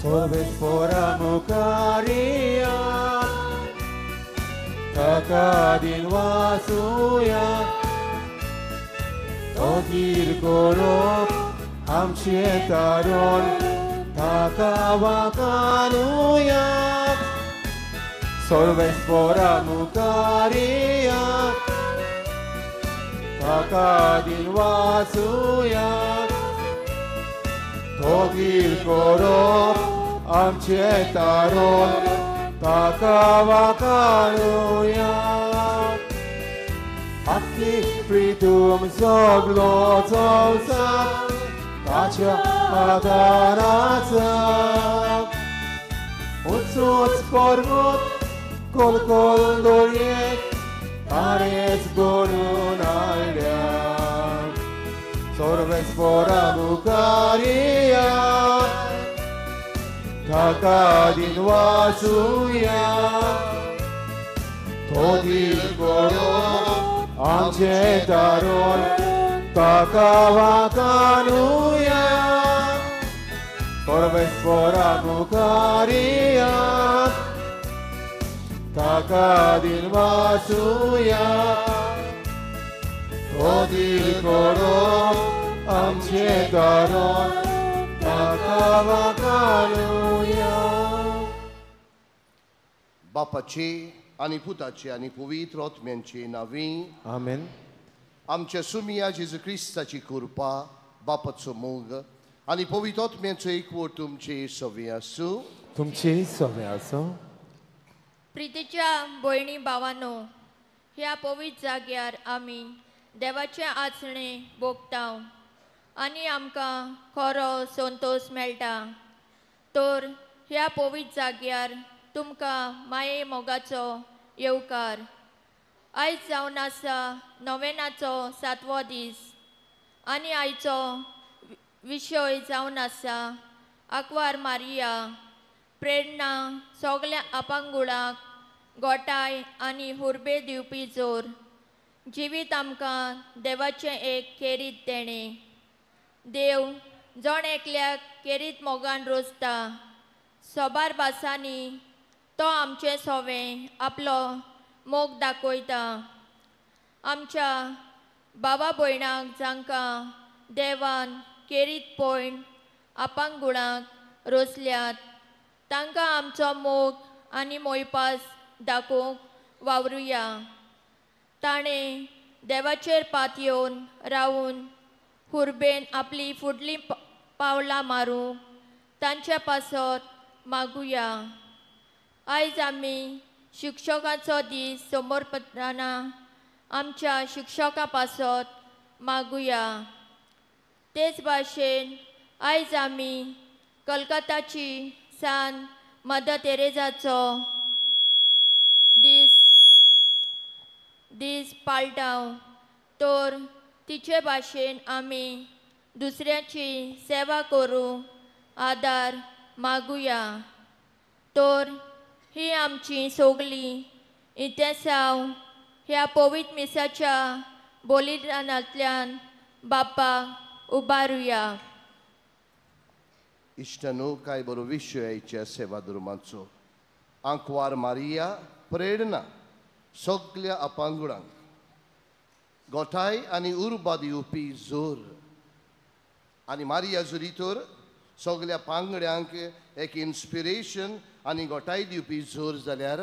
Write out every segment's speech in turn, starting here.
सोर्वेस्पोरा मुखारिया ताका दिन वासुया तोगीर करप आमचें तारण ताका वाकानुया सोर्वेस्पोरा मुखारिया ताका दिन वासुया तोगीर करप आमचें तारण ताका वाकानुया आखी प्रितूम सगलो संवसार ताच्या आदाराचा उंच पर्वत कोलकोल दोरयेक ताणेच घडोवन हाडल्या सोर्वेस्पोरा मुखारिया ताका दिन वासुया तोगीर करप आमचें तारण ताका वाकानुया सोर्वेस्पोरा मुखारिया ताका दिन वासुया तोगीर करप आमचें तारण ताका वाकानुया. बापाची आनी पुताची आनी पवित्र आत्म्यांची नांवी आमेन. आमच्या सुमिया जेजू क्रिस्ताची कृपा, बापाचो मोग आनी पवित्र आत्म्याचो एकवट तुमचे सवे आसूं. तुमचे सवे आसूं. प्रितीच्या भयणी भावानो, ह्या पवित्र जाग्यार आमी देवाचें आचणें भोगता आनी आमकां खरो संतोश मेळटा. तर ह्या पवित्र जाग्यार तुमकां माये मोगाचो येवकार. आयज जावन आसा नोवेनाचो सातवो दीस आनी आयचो विशय जावन आसा आंकवार मारिया प्रेरणा सगल्या अपंगुळाक गोटाय आनी हुर्बे दिवपी जोर. जिवीत आमकां देवाचें एक खेरीत देणें. देव जण एकल्याक खेरीत मोगान रोजता. सोबार भासांनी तो आमचें सोवें आपलो मोग दाखयता. आमच्या बाबा भयणाक जांकां देवान खेरीत पयण अपंगुळाक रोसल्यात तांकां आमचो मोग आनी मोयपास दाखोवंक वावरुया. ताणें देवाचेर पातयेवन रावून हुर्बेन आपली फुडलीं पावलां मारूंक तांचे पासत मागुया. आयज आमी शिक्षकांचो दीस समर्पताना आमच्या शिक्षकां पासत मागुया. तेच भाशेन आयज आमी कलकत्ताची सान मदर तेरेजाचो दीस पाळटा. तर तिचे भाशेन आमी दुसऱ्याची सेवा करूंक आदार मागुया. तर ही आमची सगळी इतिहासांव ह्या पवित्र मिसाच्या बलिदानांतल्यान बापाक उबारुया. इश्टानो, काय बरो विशय आयच्या सेवा धर्माचो. आंकवार मारिया प्रेरणा सगल्या अपंगुळांक गोठाय आनी उर्बा दिवपी जोर. आनी मारिया जुरी तर सगल्या पांगड्यांक एक इन्स्पिरेशन आनी गोठाय दिवपी जोर जाल्यार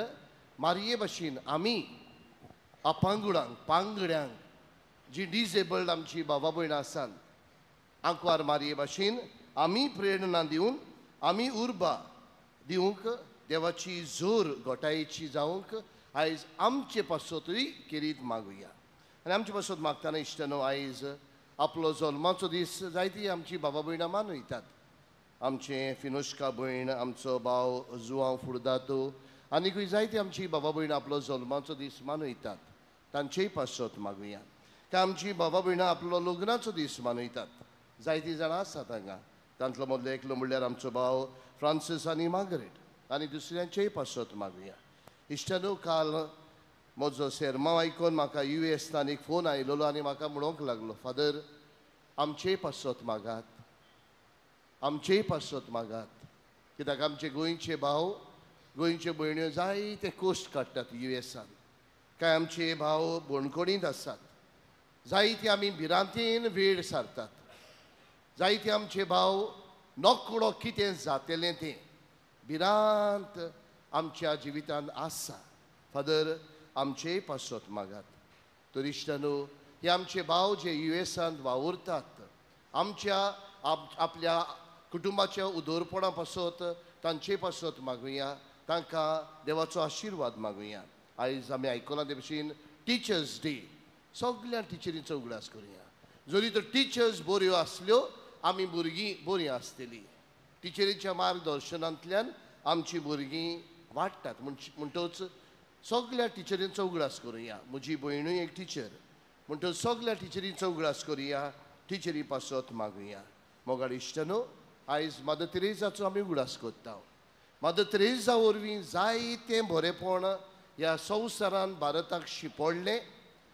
मारिये भाशेन आमी अपंगुळांक पांगड्यांक जी डिजेबल्ड आमची बाबा भयणां आसात आंकवार मारिये भाशेन आमी प्रेरणा दिवन आमी उर्बा दिवंक देवाची जोर गोठायेची जावंक आयज आमचे पासतूय खेरीत मागुया. आनी आमचे पासत मागतना इश्टानो, आयज आपलो जल्माचो दीस जायती आमची बाबा भयणां मनयतात. आमचें फिनोश्का भयण, आमचो भाव जुआंव फुडदातो आनीकूय जायती आमची बाबा भयणां आपलो जल्माचो दीस मनयतात. तांचेय पासत मागुया. काय आमची बाबा भयणां आपलो लग्नाचो दीस मनयतात. जायतीं जाणां आसात हांगा. तांतलो मदलो एकलो म्हणल्यार आमचो भाव फ्रांसीस आनी मार्गरेट आनी दुसऱ्यांचेय पासत मागुया. इश्टानो, काल म्हजो सेरमांव आयकून म्हाका यू एसान एक फोन आयलेलो आनी म्हाका म्हणूंक लागलो, फादर आमचेय पासत मागात, आमचेय पासत मागात. कित्याक आमचे गोंयचे भाव गोंयच्यो भयण्यो जायते कोश्ट काडटात युएसान. कांय आमचे भाव बोणकोणींत आसात, जायते आमी भिरांतेन वेळ सारतात, जायते आमचे भाव नोकळो कितें जातलें तें भिरांत आमच्या जिवितांत आसा. फादर आमचेय पासत मागात. तर इश्टानो, हे आमचे भाव जे युएसांत वावुरतात आमच्या आपल्या कुटुंबाच्या उदरपणा पासत तांचे पासत मागुया, तांकां देवाचो आशिर्वाद मागुया. आयज आमी आयकलां ते भशेन टिचर्स डे, सगळ्या टिचरींचो उगडास करुया. जरी तर टिचर्स बऱ्यो आसल्यो आमी भुरगीं बरीं आसतलीं. टिचरीच्या मार्गदर्शनांतल्यान आमचीं भुरगीं वाडटात. म्हणटच सगळ्या टिचरींचो उगडास करुया. म्हजी भयणूय एक टिचर, म्हणटच सगळ्या टिचरींचो उगडास करुया, टिचरी पासत मागुया. मोगाळ इश्टानो, आयज मदर तेरेजाचो आमी उगडास करता. मदर तेरेजा वरवीं जायतें बरेपण ह्या संवसारान भारताक शिंपडलें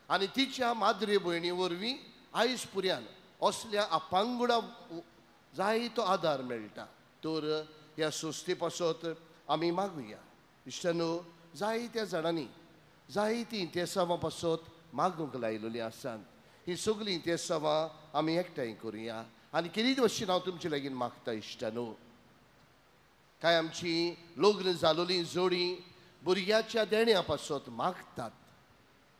आनी तिच्या माद्रे भयणी वरवीं आयज पुर्यान असल्या अपांगुडा जायतो आदार मेळटा. तर ह्या संस्थे पासत आमी मागुया. इश्टानो, जायत्या जाणांनी जायतीं इंतेसांवां पासत मागूंक लायलेलीं आसात. हीं सगळीं इंतेसांवां आमी एकठांय करुया आनी केरीत वशीन हांव तुमचे लागीं मागता. इश्टानो, कांय आमची लग्न जालोलीं जोडी भुरग्याच्या देण्या पासत मागतात.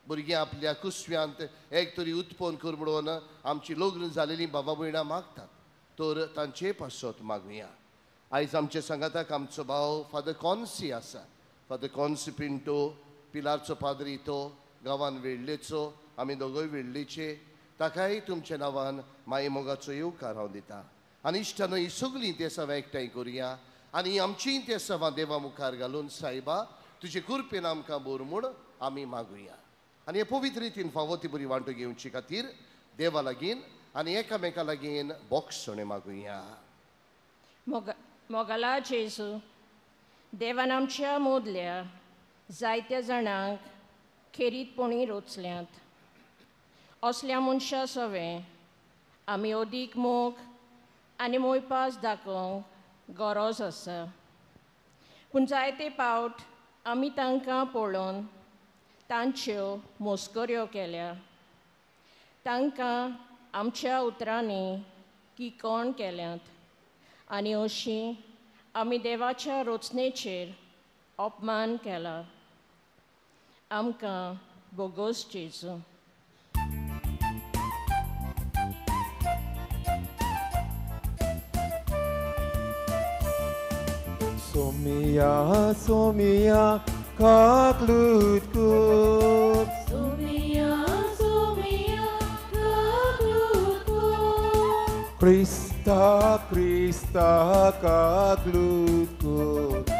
भुरगीं आपल्या कुसव्यांत एक तरी उत्पन्न कर म्हणून आमची लग्न जालेलीं बाबा भयणां मागतात. तर तांचे पासत मागुया. आयज आमचे सांगाताक आमचो भाव फादर कॉन्सी आसा. फादर कॉन्सी पिंटो पिलारचो पाद्री, तो गांवान वेडलेचो, आमी दोगूय वेडलेचे. ताकाय तुमच्या नांवान माई मोगाचो येवकार हांव दिता. आनी इश्टानो, ही सगळीं इंतेसांवां एकठांय करुया आनी आमचीं इंतेसांवां देवा मुखार घालून सायबा तुजे कृपेन आमकां बोर म्हूण आमी मागुया. आनी हे पवित्र रितीन फावो ती बरी वांटो घेवचे खातीर देवा लागीं आनी एकामेका लागीं बोगसणें मागुया. मोगाला जेजू, देवान आमच्या मोदल्या जायत्या जाणांक खेरीतपणी रोचल्यात. असल्या मनशां सवें आमी अदीक मोग आनी मोयपास दाखोवंक गरज आसा. पूण जायते पावट आमी तांकां पळोवन तांच्यो मस्कऱ्यो केल्या, तांकां आमच्या उतरांनी किकोण केल्यात आनी अशी आमी देवाच्या रचनेचेर अपमान केला. आमकां बोगोस जेजू. Somia, Somia, kaklut kut. Somia, Somia, kaklut kut. Krista, Krista, kaklut kut.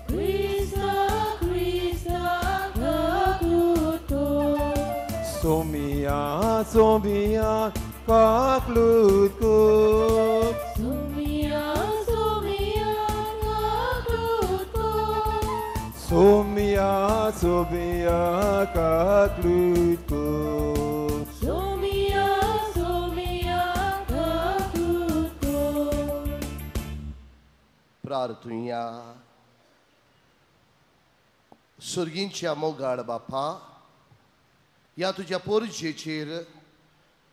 Krista, Krista, kaklut kut. Somia, Somia, kaklut kut. Somia, Somia, kaklut kut. Somia, Somia, kaklut kut. Somia, Somia, kaklut kut. प्रार्थुया. सुर्गींच्या मोगाळ बापा, ह्या तुज्या पोरजेचेर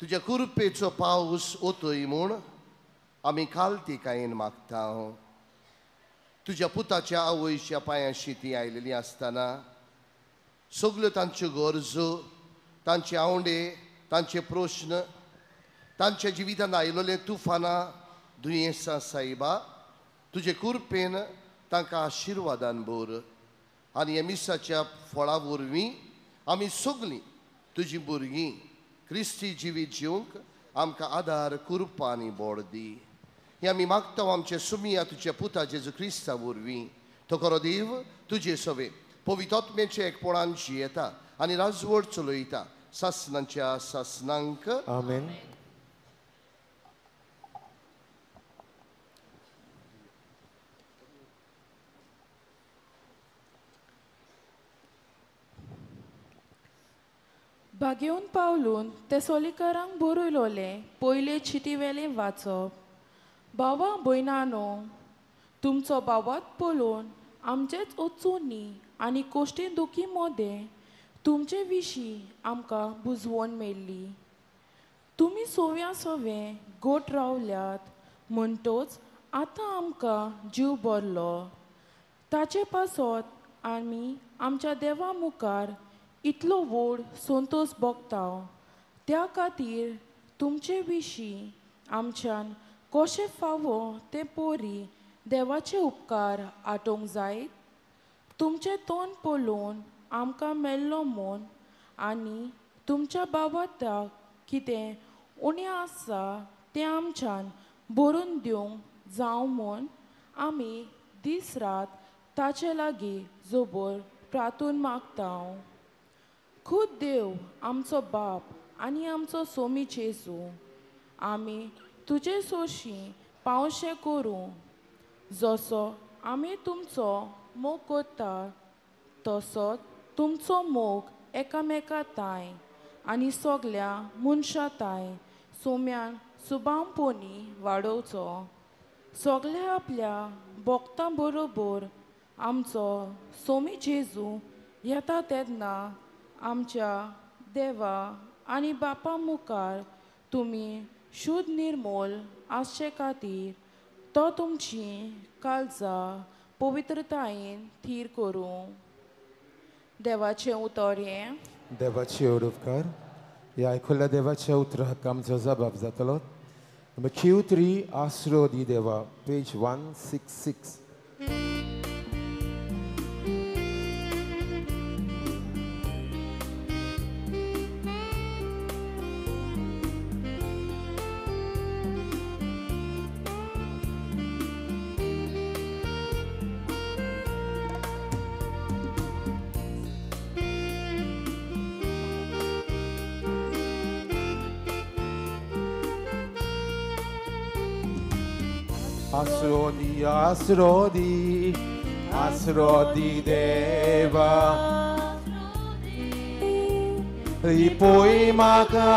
तुज्या कृपेचो पावस ओतय म्हूण आमी कालतिकायेन मागता. तुज्या पुताच्या आवयच्या पांयांशी ती आयलेली आसतना सगल्यो तांच्यो गरजो, तांचे आवंडे, तांचे प्रश्न, तांच्या जिवितांत आयलेले तुफानां, दुयेंसां सायबा तुजे कृपेन तांकां आशिर्वादान भर आनी ह्या मिसाच्या फळा वरवीं आमी सगळीं तुजीं भुरगीं क्रिस्ती जिवीत जिवंक आमकां आदार, कृपा आनी बोड दी. हें आमी मागता आमचे सुमिया तुज्या पुता जेजू क्रिस्ता वरवीं. तो खरो देव तुजे सवे पवित्र एकपणान जियेता आनी राजवट चलयता सासनांच्या सासनांक. आमेन. भागेवन पावलून ते सोलीकरांक बरयलोलें पयले चिटीवेलें वाचप. भावा भयणानो, तुमचो बावात पळोवन आमचेच वचूनी आनी कोश्टी दुखी मोदें तुमचे विशीं आमकां बुजवण मेळ्ळी. तुमी सोव्या सोवे गोट रावल्यात म्हणटोच आतां आमकां जीव भरलो. ताचे पासत आमी आमच्या देवा मुखार इतलो व्हड संतोश भोगता. त्या खातीर तुमचे विशीं आमच्यान कशें फावो तें पोरी देवाचे उपकार आटोवंक जायत. तुमचें तोंड पळोवन आमकां मेल्लो म्हूण आनी तुमच्या बाबाताक कितें उणें आसा तें आमच्यान भरून दिवंक जावं म्हूण आमी दीस रात ताचे लागीं जोबर प्रार्थून मागता. खूद देव आमचो बाप आनी आमचो सोमी जेजू आमी तुजे सोशी पावशें करूं. जसो आमी तुमचो मोग करता तसोच तुमचो मोग एकामेका ताय आनी सगल्या मनशां ताय सोम्यान सुबामपोनी वाडोवचो. सगल्या आपल्या भक्तां बरोबर आमचो सोमी जेजू येता तेन्ना आमच्या देवा आनी बापा मुखार तुमी शुद्ध निर्मोल आसचे खातीर तो तुमची काळजां पवित्रतायेन थीर करूं. देवाचें उतर हें. देवाचे उपकार. ह्या आयकुल्ल्या देवाच्या उतराक आमचो जबाब जातलो. क्यू 3 आसरो दी देवा, पेज 166. आसरो दी, आसरो दी, आसरो दी देवा. लिपोय म्हाका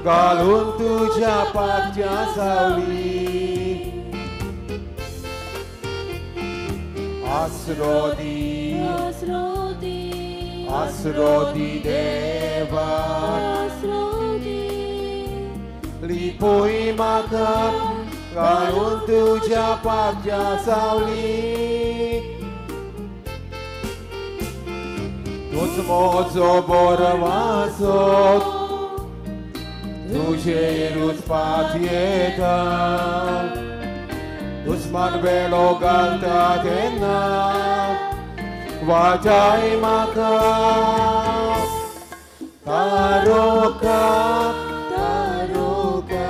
घालून तुज्या पात्या सावली. आसरो दी, आसरो दी देवा. लिपोय म्हाका घालून तुज्या पात्या सावली. तूंच म्हजो बरवासो तुजेरूच पातयेता. दुस्मान वेलो घालता तेन्ना वाटाय म्हाका. तारोका तारोका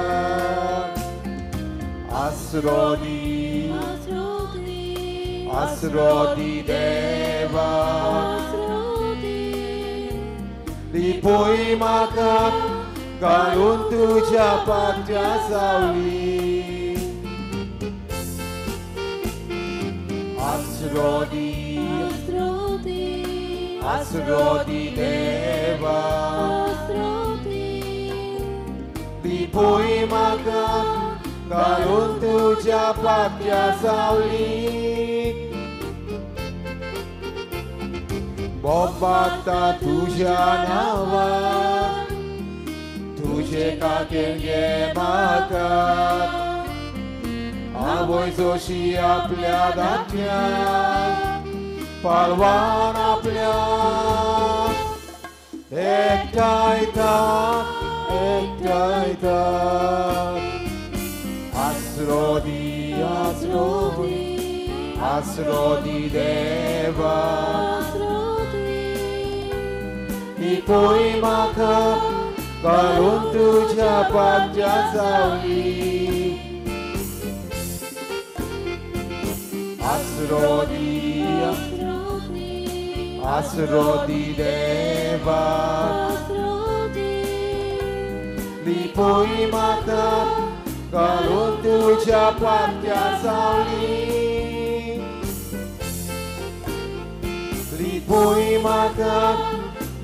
आसरो दी, आसरो दी देवा. लिपोय म्हाका घालून तुज्या पात्या सावली. आसरो दी, आसरो दी देवा. लिपोय म्हाका घालून तुज्या पात्या सावली. बोबाता तुज्या नांवान तुजे खातीर घे म्हाका. आवय जोशी आपल्या दांत्यान पालवान आपल्या एकठांयता एकठांयता. आसरो दी, आसरो दी, आसरो दी देवा. लिपोय म्हाका घालून तुज्या पात्या सावली. आसरो दी, आसरो दी देवा. लिपोय म्हाका घालून तुज्या पात्या सावली. लिपोय म्हाका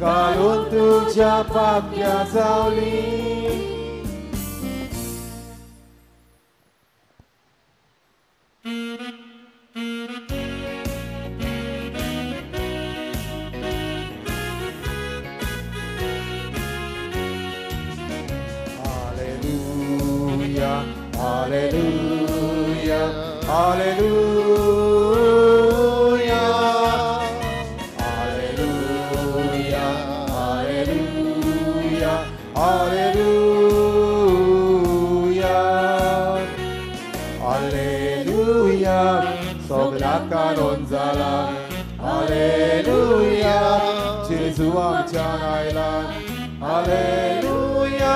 घालून तुज्या पात्या सावली. Hallelujah, hallelujah, hallelujah, hallelujah, hallelujah, hallelujah, सगळ्या कानून जाला, हालेलुया, जेजू आमच्यान आयला, हालेलुया,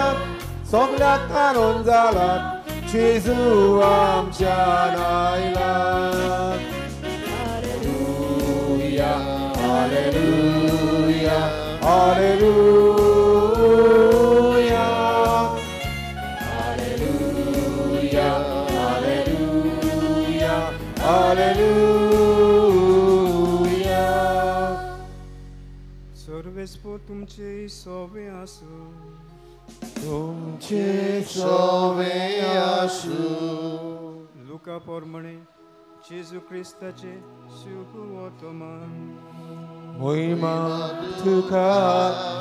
सगळ्या कानून जाला, जेजू आमच्यान आयला, हालेलुया, हालेलुया, हालेलुया, हालेलुया, हालेलुया, हालेलुया. सर्वेस्पोर तुमचे सोवे आसूं. तुमचे सोवे आसूं. लुका प्रमाणे जेजू क्रिस्ताचे शुभवर्तमान. महिमा तुका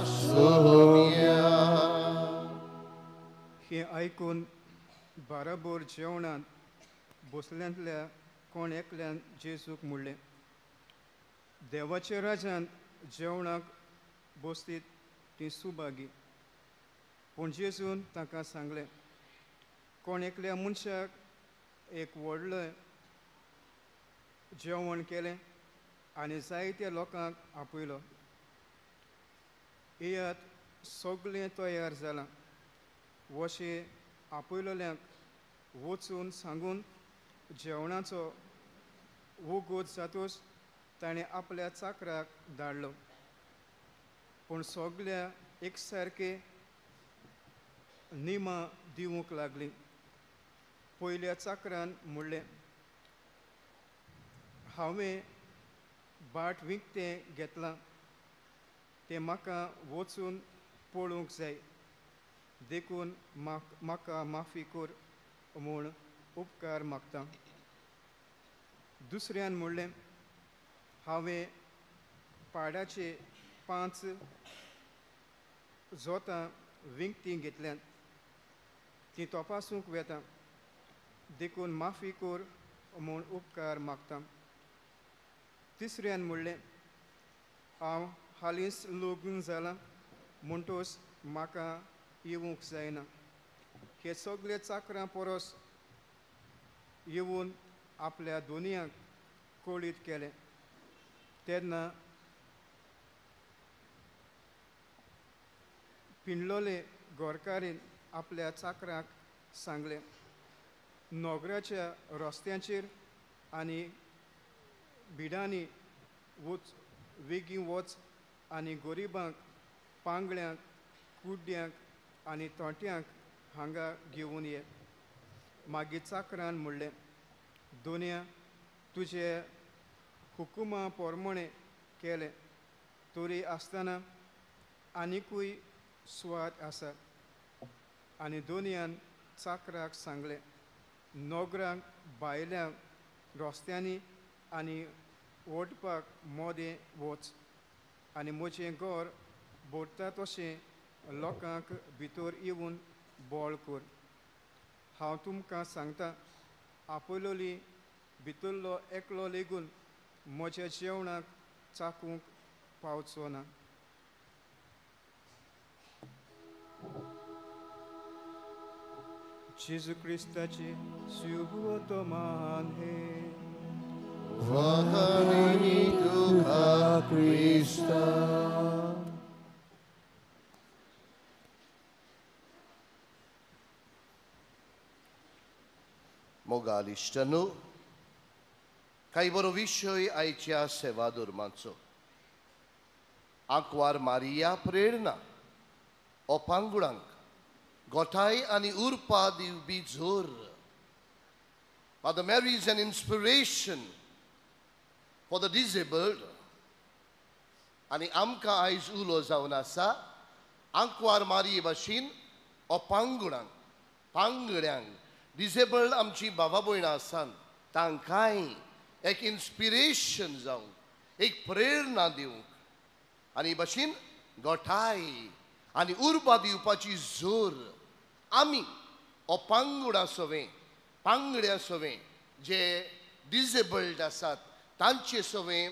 सोम्या. हें आयकून बाराबोर जेवणांत बसल्यांतल्या कोण एकल्यान जेजूक म्हणलें, देवाच्या राजांत जेवणाक बसतीत तीं सुभागी. पूण जेजून तांकां सांगलें, कोण एकल्या मनशाक एक व्हडलें जेवण केलें आनी जायत्या लोकांक आपयलो. येयात, सगळें तयार जालां. वशें आपयलोल्यांक वचून सांगून जेवणाचो वोगोत जातूच ताणें आपल्या चाकराक धाडलो. पूण सगळ्या एक सारके निमां दिवंक लागलीं. पयल्या चाकरान म्हणलें, हांवें बाट विकतें घेतलां, तें म्हाका वचून पळोवंक जाय, देखून म्हाका माफी कर म्हूण उपकार मागता. दुसऱ्यान म्हणलें, हांवें पाडाचे 5 जोतां विकतीं घेतल्यांत, तीं तपासूंक वेता, देखून माफी कर म्हूण उपकार मागता. तिसऱ्यान म्हणलें, हांव हालींच लग्न जालां म्हणटोच म्हाका येवंक जायना. हे सगळे चाकरां परस येवन आपल्या दोनयांक कळीत केलें. तेन्ना पिंडलोले गोरकारीन आपल्या चाकराक सांगलें, नोगराच्या रस्त्यांचेर आनी बिडांनी वच, वेगीं वच आनी गरिबांक, पांगळ्यांक, कुड्ड्यांक आनी तोंट्यांक हांगा घेवन ये. मागीर चाकरान म्हणलें, दोनया तुजे हुकुमा प्रमाणें केलें तरी आसतना आनिकूय सुवात आसा. आनी दोनयान चाकराक सांगलें, नोगरांक भायल्या रस्त्यांनी आनी ओडपाक मोदें वच आनी म्हजें घर भरता तशें लोकांक भितर येवन बोळ कर. हांव तुमकां सांगता, आपयलोली भितरलो एकलो लेगून म्हज्या जेवणाक चाकूंक पावचो ना. जेजू क्रिस्ताचे शुभवर्तमान हे. वखणी तुका क्रिस्ता. मोगाल इश्टांनो, कांय बरो विशय आयच्या सेवा धर्माचो. आंकवार मारिया प्रेरणा अपांगुडांक गोठाय आनी उर्पा दिवपी जोर. Mother Mary is an inspiration for the disabled. आनी आमकां आयज उलो जावन आसा आंकवार मारिये भाशेन अपांगुडांक, पांगड्यांक, डिसेबल्ड आमची बाबा भयणां आसात तांकांय एक इन्स्पिरेशन जावंक, एक प्रेरणा दिवंक आनी भाशेन गोठाय आनी उर्बा दिवपाची जोर आमी अपांगुडा सवें पांगड्या सवें जे डिजेबल्ड आसात तांचे सवें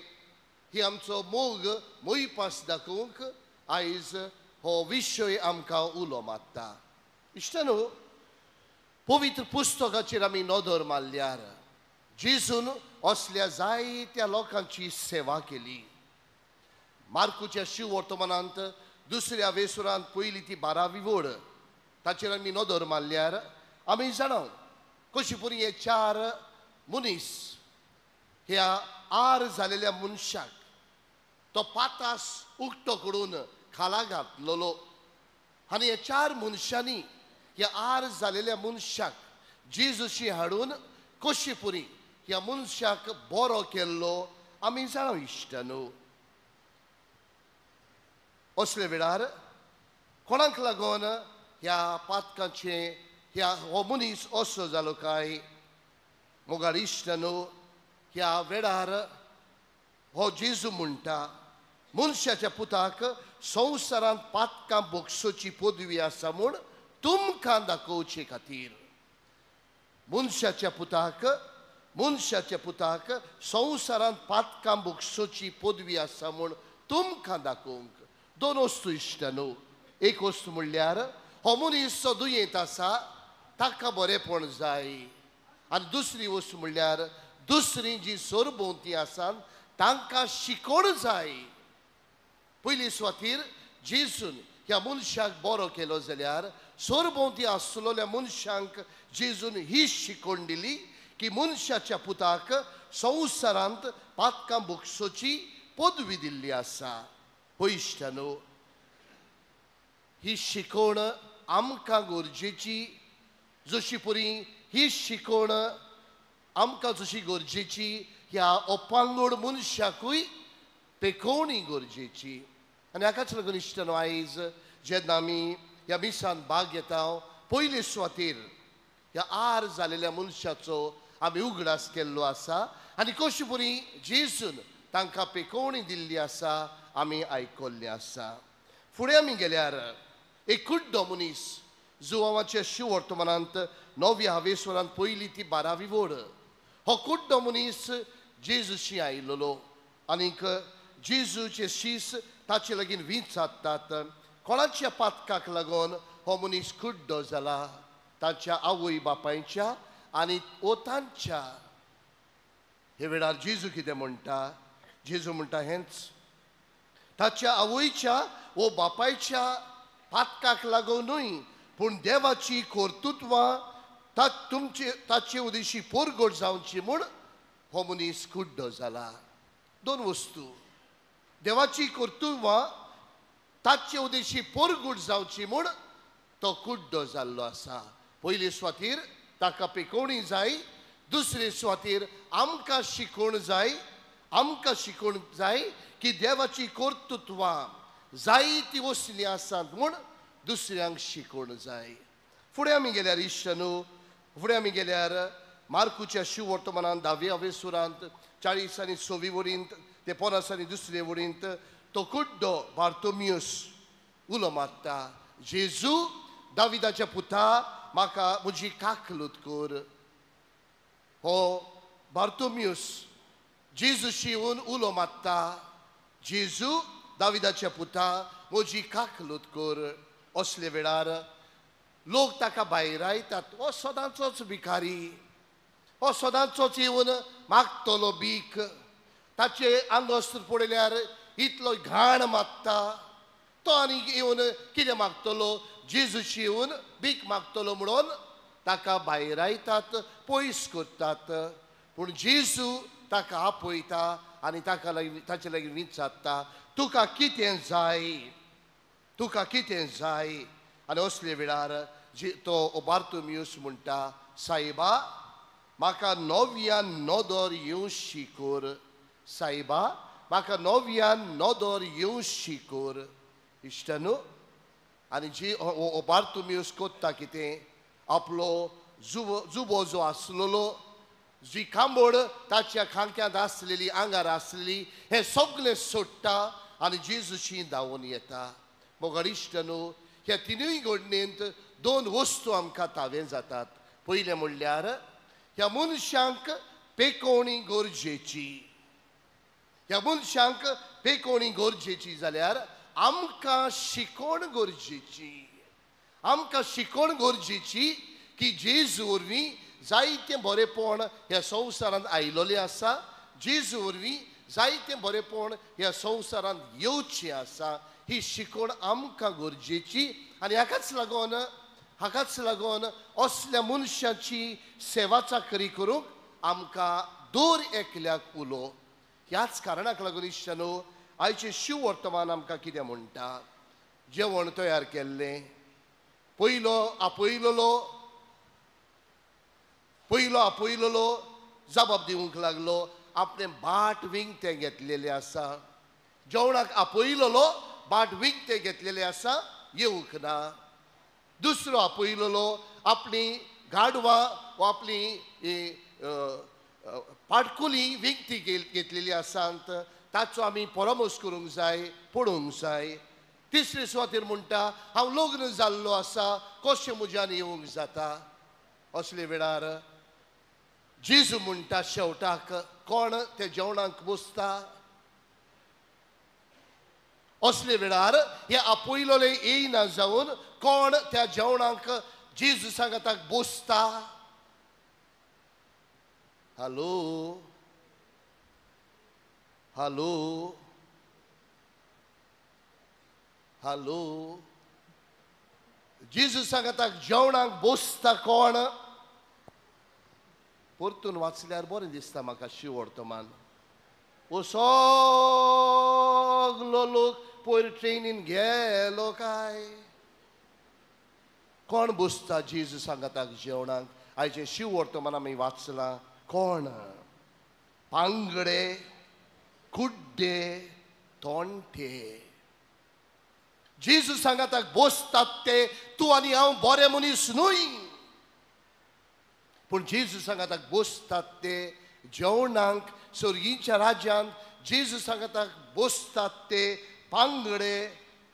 ही आमचो मोग मोयपास दाखोवंक आयज हो विशय आमकां उलो मारता. इश्टानो, पवित्र पुस्तकाचेर आमी नदर मारल्यार जेजून असल्या जायत्या लोकांची सेवा केली. मार्कुच्या शिववर्तमानांत दुसऱ्या वेसुरांत पयली ती 12वी वड ताचेर आमी नदर मारल्यार आमी जाणा कशी पुरी हे 4 मनीस ह्या आर जालेल्या मनशाक तो पातास उक्तो करून खाला घातलेलो आनी ह्या 4 मनशांनी ह्या आर जालेल्या मनशाक जेजूशी हाडून कशी पुरी ह्या मनशाक बरो केल्लो आमी जाणा. इश्टानो, असले वेळार कोणाक लागून ह्या पातकांचे ह्या हो मनीस असो जालो काय? मोगाळ इश्टानो, ह्या वेळार हो जेजू म्हणटा मनशाच्या पुताक संवसारांत पातकां भोगसोची पदवी आसा म्हूण तुमकां दाखोवचे खातीर. मनशाच्या पुताक संवसारांत पातकां भोगसोची पदवी आसा म्हूण तुमकां दाखोवंक. 2 वस्तू इश्टानो. एक वस्तू म्हणल्यार हो मनीस जो दुयेंत आसा ताका बरेपण जाय आनी दुसरी वस्तू म्हणल्यार दुसरी जी सरभोंवती आसा तांकां शिकोवण जाय. पयली सुवातीर जेजून ह्या मनशाक बरो केलो जाल्यार सरभोंवती आसलेल्या मनशांक जेजून ही शिकोवण दिली की मनशाच्या पुताक संवसारांत पातकां भोगसोची पदवी दिल्ली आसा. हो इश्टानो, ही शिकोवण आमकां गरजेची, जशी पुरी ही शिकोवण आमकां जशी गरजेची ह्या अपांगूड मनशाकूय पेकोवणी गरजेची. आनी हाकाच लागून इश्टानो आयज जेन्ना आमी ह्या मिसान भाग घेता पयले सुवातेर ह्या आर जालेल्या मनशाचो आमी उगडास केल्लो आसा आनी कशी पुरी जेजून तांकां पेकोवणी दिल्ली आसा आमी आयकल्लें आसा. फुडें आमी गेल्यार एक कुड्डो मनीस जुवांवाच्या शिववर्तमानांत 9व्या हावेसरांत पयली ती 12वी वड हो कुड्डो मनीस जेजूशी आयिल्लो आनीक जेजूचे शीस ताचे लागीं विचारतात कोणाच्या पातकाक लागून हो मनीस कुड्डो जाला, तांच्या आवय बापायच्या आनी ओ तांच्या. हे वेळार जेजू कितें म्हणटा? जेजू म्हणटा हेंच, ताच्या आवयच्या वो बापायच्या पातकाक लागून न्हय पूण देवाची कर्तृत्वां तुमचे ताचे उदेशी पोरगोट जावची म्हूण हो मनीस कुड्डो जाला. 2 वस्तू, देवाची कर्तृत्वां ताचे उदेशी पोरगोट जावची म्हूण तो कुड्डो जाल्लो आसा. पयले सुवातेर ताका पेकोवणी जाय, दुसरे सुवातेर आमकां शिकोवण जाय, आमकां शिकोवण जाय की देवाची कर्तृत्वां जायती वसली आसात म्हूण दुसऱ्यांक शिकोवण जाय. फुडें आमी गेल्यार इश्टानो, फुडें आमी गेल्यार मार्कुच्या शिववर्तमानांत 10व्या वेसुरांत 40 आनी 6वी वडींत ते 50 आनी 2रे वडींत तो कुड्डो बार्तोमियस उलो मारता, जेजू दाविदाच्या पुता म्हाका म्हजी काकलूत कर. हो बार्तोमियस जेजूशी येवन उलो मारता, जेजू दाविदाच्या पुता म्हजी काकलूत कर. असले वेळार लोक ताका भायरायतात, हो सदांचोच भिकारी, हो सदांचोच येवन मागतलो भीक, ताचे आंगवस्त्र पळयल्यार इतलो घाण मागता, तो आनी येवन कितें मागतलो, जेजूशी येवन भीक मागतलो म्हणून ताका भायरायतात, पयस करतात. पूण जेजू ताका आपयता आनी ताका लागीं ताचे लागीं विचारता, तुका कितें जाय, तुका कितें जाय? आनी असले वेळार तो बार्तोमियस म्हणटा, सायबा म्हाका नव्यान नदर येवशी कर, सायबा म्हाका नव्यान नदर येवशी कर. इश्टानो, आनी जी बार्तोमियस कोत्ता कितें, आपलो जुबो जो आसलेलो, जी कांबोड ताच्या खांक्यांत आसलेली, आंगार आसलेली, हें सगळें सोडटा आनी जेजूशी धांवून येता. मोगाळ इश्टानो, ह्या तिनूय घडणेंत दोन वस्तू आमकां तावें जातात. पयलें म्हणल्यार ह्या मनशांक पेकोवणी गरजेची. ह्या मनशांक पेकोवणी गरजेची जाल्यार आमकां शिकोवण गरजेची. आमकां शिकोवण गरजेची की जेजू वरवीं जायतें बरेपण ह्या संवसारांत आयिल्लें आसा, जेजू वरवीं जायतें बरेपण ह्या संवसारांत येवचें आसा. ही शिकोवण आमकां गरजेची. आनी हाकाच लागून असल्या मनशाची सेवा चाकरी करूंक आमकां दर एकल्याक उलो. ह्याच कारणाक लागून इश्टानो आयचें शिव वर्तमान आमकां कितें म्हणटा? जेवण तयार केल्लें, पयलो आपयलोलो जबाब दिवंक लागलो, आपणें बाट विकतें घेतलेलें आसा. जेवणाक आपयलोलो बाट विकतें घेतलेलें आसा, येवंक ना. दुसरो आपयलोलो आपली गाडवां वा आपली पाटकुली विकती घेतलेली आसात, ताचो आमी परामर्श करूंक जाय, पळोवंक जाय. तिसरे सुवातेर म्हणटा हांव लग्न जाल्लो आसा, कशें म्हज्यान येवंक जाता? असले वेळार जेजू म्हणटा शेवटाक कोण ते जेवणाक बसता? असले वेळार हे आपयलोले येयना जावन कोण त्या जेवणाक जेजू सांगाताक बसता? हॅलो हॅलो हॅलो, जेजू सांगाताक जेवणाक बसता कोण? परतून वाचल्यार बरें दिसता म्हाका शिव वर्तमान. ओ सगलो लोक पयर ट्रेनीन गेलो काय? कोण बसता जेजू सांगाताक जेवणाक? आयचें शिव वर्तमान आमी वाचलां. कोण? पांगडे, कुड्डे, तोंडे. जेजू सांगाताक बसतात ते तूं आनी हांव बरे मनीस न्हय, पूण जेजू सांगाताक बसतात ते जेवणाक सर्गीच्या राज्यांत. जेजू सांगाताक बसतात ते पांगडे,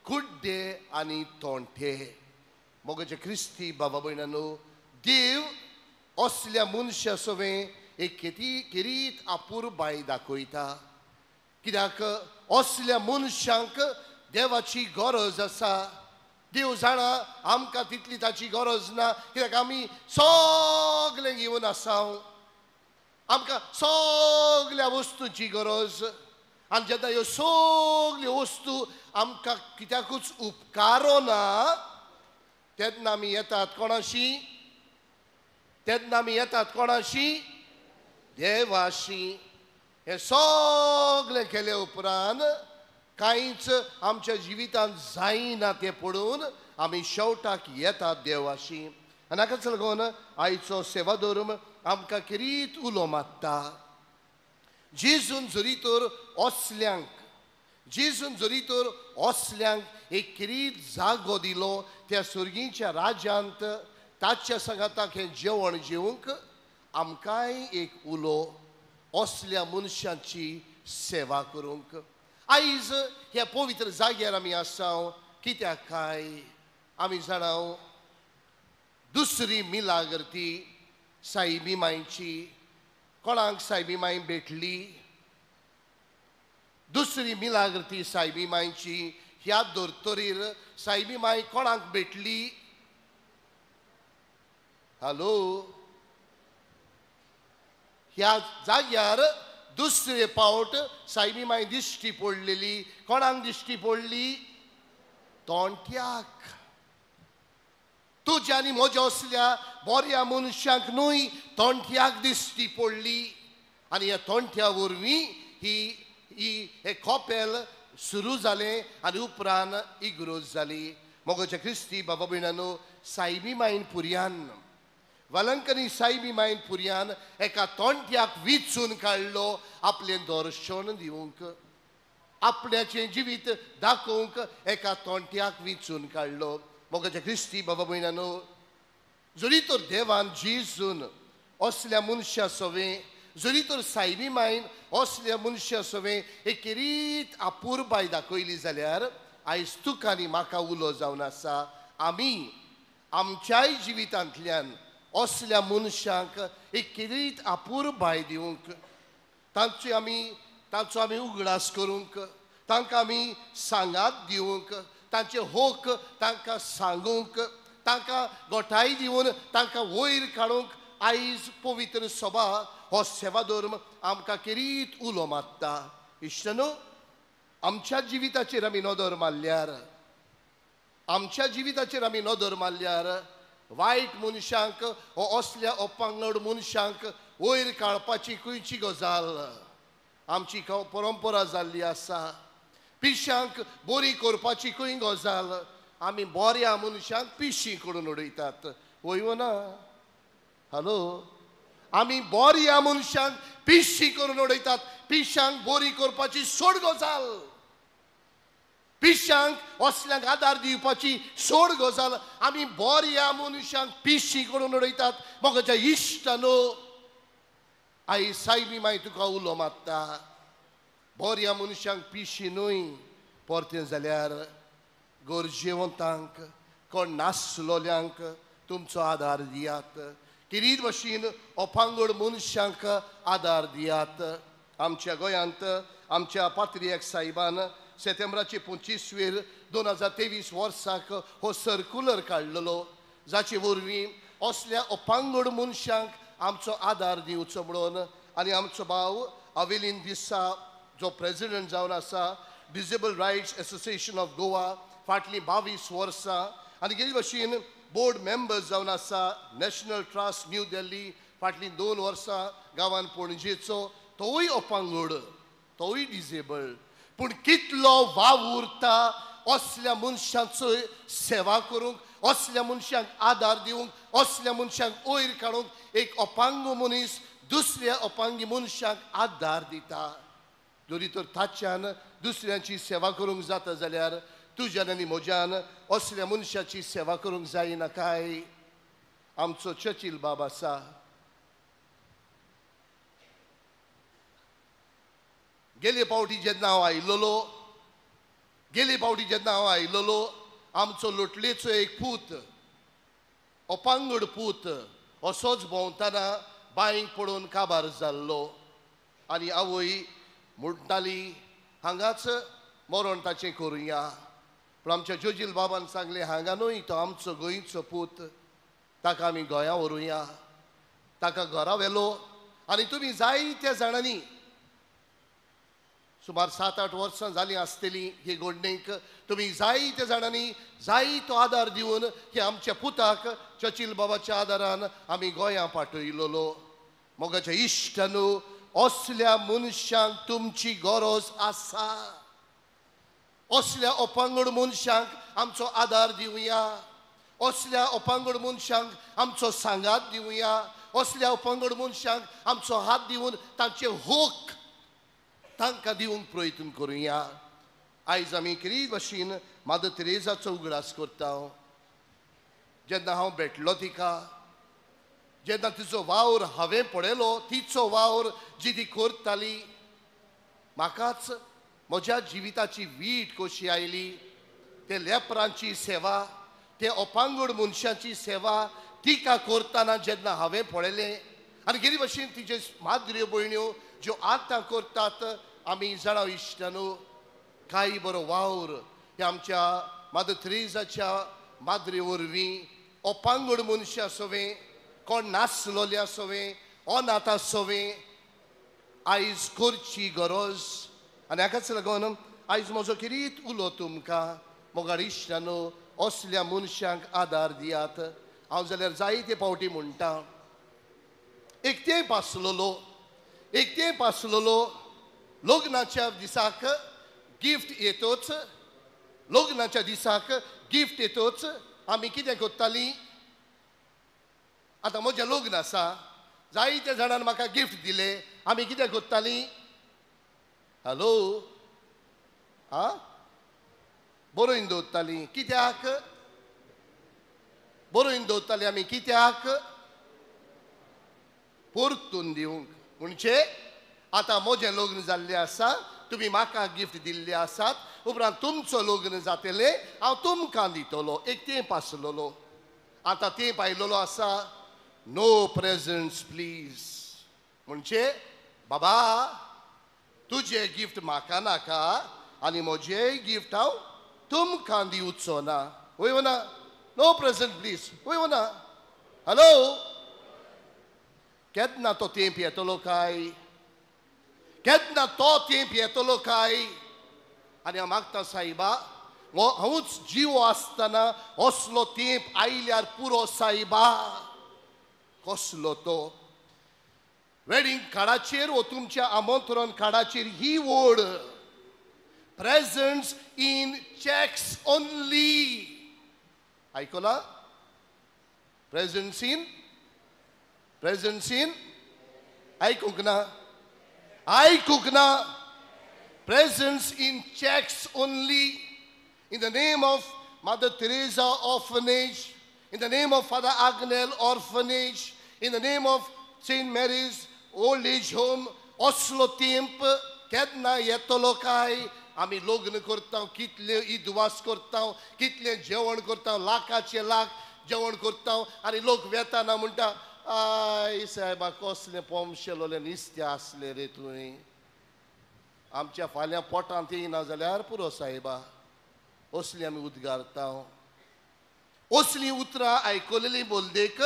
कुड्डे आनी तोंडे. मोगाचे क्रिस्ती बाबा भयणांनो, देव असल्या मनशा सवें एक खेरीत अपुरबाय दाखयता. कित्याक असल्या मनशांक देवाची गरज आसा. देव जाणा आमकां तितली ताची गरज ना, कित्याक आमी सगळें घेवन आसा, आमकां सगळ्या वस्तूंची गरज. आनी जेन्ना ह्यो सगळ्यो वस्तू आमकां कित्याकूच उपकारना तेन्ना आमी येतात कोणाशी? तेन्ना आमी येतात कोणाशी? देवाशी. हें सगळें केले उपरांत कांयच आमच्या जिवितांत जायना तें पळोवन आमी शेवटाक येतात देवाशी. आनी हाकाच लागून आयचो सेवा धर्म आमकां खेरीत उलो मारता. जेजून जरी तर असल्यांक, जेजून जरी तर असल्यांक एक खेरीत जागो दिलो त्या सर्गीच्या राज्यांत, ताच्या सांगाताक हें जेवण जेवंक आमकांय एक उलो असल्या मनशांची सेवा करूंक. आयज ह्या पवित्र जाग्यार आमी आसा कित्याक काय? आमी जाणा दुसरी मिलाग्र ती सायबी मांयची. कोणाक सायबी मांय भेटली? दुसरी मिलाग्र ती सायबी मांयची. ह्या धर्तरीर सायबी मांय कोणाक भेटली? हॅलो, ह्या जाग्यार दुसरे पावट सायबी मांय दिश्टी पडलेली. कोणाक दिश्टी पडली? तोंट्याक. तुज्या आनी म्हज्या असल्या बऱ्या मनशांक न्हय, तोंट्याक दिश्टी पडली. आनी ह्या तोंट्या वरवीं ही ही हें कपेल सुरू जालें आनी उपरांत इग्रोज जाली. मोगाच्या क्रिस्ती बाबा भयणांनो, सायबी मायन पुर्यान, वलंकनी सायबी मायन पुर्यान एका तोंट्याक विचून काडलो आपलें दर्शन दिवंक, आपल्याचें जिवीत दाखोवंक एका तोंट्याक विचून काडलो. मोगाच्या क्रिस्ती बाबा भयणांनो, जरी तर देवान जेजून असल्या मनशा सवें, जरी तर सायबी मायन असल्या मनशा सवें एक खेरीत अपुरबाय दाखयली जाल्यार आयज तुका आनी म्हाका उलो जावन आसा आमी आमच्याय जिवितांतल्यान असल्या मनशांक एक किरीत अपुरबाय दिवंक, तांचो आमी उगडास करूंक, तांकां आमी सांगात दिवंक, तांचे होक तांकां सांगूंक, तांकां गोठाय दिवन तांकां वयर काडूंक आयज पवित्र सभा हो सेवा धर्म आमकां किरीत उलो मारता। इश्टनो, आमच्या जिविताचेर आमी नदर मारल्यार, आमच्या जिविताचेर आमी नदर मारल्यार वायट मनशांक हो असल्या अपांगड मनशांक वयर काडपाची खंयची गजाल आमची परंपरा जाल्ली आसा। पिशांक बरी करपाची खंय गजाल, आमी बऱ्या मनशांक पिशी करून उडयतात, वय ना? हॅलो, आमी बऱ्या मनशांक पिशी करून उडयतात। पिशांक बरी करपाची सोड गजाल, पिशांक असल्यांक आदार दिवपाची सोड गजाल, आमी बऱ्या मनशांक पिशी करून उडयतात। म्हज्या इश्टानो, आई सायबी माय तुका उलो मारता, बऱ्या मनशांक पिशी न्हय, परतें जाल्यार गरजेवंतांक, कोण नासलोल्यांक तुमचो आदार दियात। किरीत भशेन अपांगड मनशांक आदार दियात। आमच्या गोंयांत आमच्या पात्रियाक साहेबान सेप्टेंबराचे 25 2023 वर्साक हो सर्कुलर काडलेलो, जाचे वरवीं असल्या अपांगड मनशांक आमचो आदार दिवचो म्हणून। आनी आमचो भाव अवेलीन दिसा जो प्रेजिडंट जावन आसा disable rights association of Goa फाटलीं 22 वर्सां, आनी गेले भशेन बोर्ड मेंबर्स जावन आसा नॅशनल ट्रस्ट न्यू दिल्ली फाटलीं 2 वर्सां गांवान पणजेचो, तोवूय अपांगड, तोवूय डिसेबल्ड, पूण कितलो वावुरता असल्या मनशांचो सेवा करूंक, असल्या मनशांक आदार दिवंक, असल्या मनशांक वयर काडूंक। एक अपांग मनीस दुसऱ्या अपांगी मनशांक आदार दिता, जरी तर ताच्यान दुसऱ्यांची सेवा करूंक जाता जाल्यार तुज्यान आनी म्हज्यान असल्या मनशाची सेवा करूंक जायना काय? आमचो चर्चिल बाब आसा, गेले पावटी जेन्ना हांव आयलोलो, गेले पावटी जेन्ना हांव आयलोलो, आमचो लोटलेचो एक पूत, अपांगड पूत, असोच भोंवतना बांयक पडून काबार जाल्लो आनी आवय म्हणटाली हांगाच मरण ताचें करुया। पूण आमच्या जोजील बाबान सांगलें हांगा न्हय, तो आमचो गोंयचो पूत, ताका आमी गोंया व्हरुया। ताका घरा व्हेलो आनी तुमी जायत्या जाणांनी, सुमार 7-8 वर्सां जालीं आसतलीं हे घडणेक, तुमी जायत्या जाणांनी जायतो आदार दिवन हे आमच्या पुताक चर्चिल बाबाच्या आदारान आमी गोंया पाठयलोलो। मोगाच्या इश्टानू, असल्या मनशांक तुमची गरज आसा, असल्या अपांगड मनशांक आमचो आदार दिवया, असल्या अपांगड मनशांक आमचो सांगात दिवया, असल्या अपांगड मनशांक आमचो हात दिवन तांचे होक तांकां दिवंक प्रयत्न करुया। आयज आमी कितें भशेन मादर तेरेजाचो उगडास करता। जेन्ना हांव भेटलो तिका, जेन्ना तिचो वावर हांवें पळयलो, तिचो वावर जी ती करताली, म्हाकाच म्हज्या जिविताची वीट कशी आयली। ते लेपरांची सेवा, ते अपांगड मनशांची सेवा तिका करतना जेन्ना हांवें पळयलें, आनी कितें भशेन तिचे माद्र्यो भयण्यो ज्यो आतां करतात, आमी जाणां इश्टानू, कांय बरो वावर ह्या आमच्या मादर तेरेजाच्या माद्रे वरवीं अपांगड मनशां सवें, कोण नासलोल्या सवें, अनाथा सवें आयज करची गरज। आनी हाकाच लागून आयज म्हजो किरीत उलो तुमकां मोगाळ इश्टानू, असल्या मनशांक आदार दियात। हांव जाल्यार जायते फावटी म्हणटा, एक तेंप आसलोलो, एक तेंप आसलोलो लग्नाच्या दिसाक गिफ्ट येतोच, लग्नाच्या दिसाक गिफ्ट येतोच आमी कितें करतालीं, आतां म्हजें लग्न आसा, जायत्या जाणान म्हाका गिफ्ट दिले, आमी कितें करतालीं? हॅलो, आं, बरोवन दवरतालीं। कित्याक बरोवन दवरतालीं आमी? कित्याक? परतून दिवंक। म्हणजे आतां म्हजें लग्न जाल्लें आसा, तुमी म्हाका गिफ्ट दिल्ले आसात, उपरांत तुमचो लग्न जातलें, हांव तुमकां दितलो। एक तेंप आसलोलो। आतां तेंप आयलेलो आसा, नो प्रेजंट्स प्लीज. म्हणजे बाबा तुजें गिफ्ट म्हाका नाका आनी म्हजें गिफ्ट हांव तुमकां दिवचो ना. वय ना? No present please. वय ना? हॅलो, केन्ना तो तेंप येतलो काय? केन्ना तो तेंप येतलो काय? आनी हांव मागता सायबा, हांवूच जिवो आसतना असलो तेंप आयल्यार पुरो सायबा. कसलो तो? वेडिंग कार्डाचेर वो तुमच्या आमंत्रण कार्डाचेर ही ओड, प्रेजंट्स इन चॅक्स ओनली. आयकला? प्रेजंट्स इन, प्रेजंट्स इन, आयकूंक ना? आयकूंक ना? Presents in cheques only. In the name of Mother Teresa Orphanage, in the name of Father Agnel Orphanage, in the name of Saint Mary's Old Age Home, असलो तेंप केन्ना येतलो काय? आमी लग्न करता, कितले इदवास करता, कितले जेवण करता, लाखाचे लाख जेवण करता आनी लोक वेताना म्हणटा, I सायबा कसलें पोमशेलोलें निस्तें आसलें रे तुवें, आमच्या फाल्यां पोटांत येयना जाल्यार पुरो सायबा. असली आमी उद्गारता. असलीं उतरां आयकलेलीं बोलदेक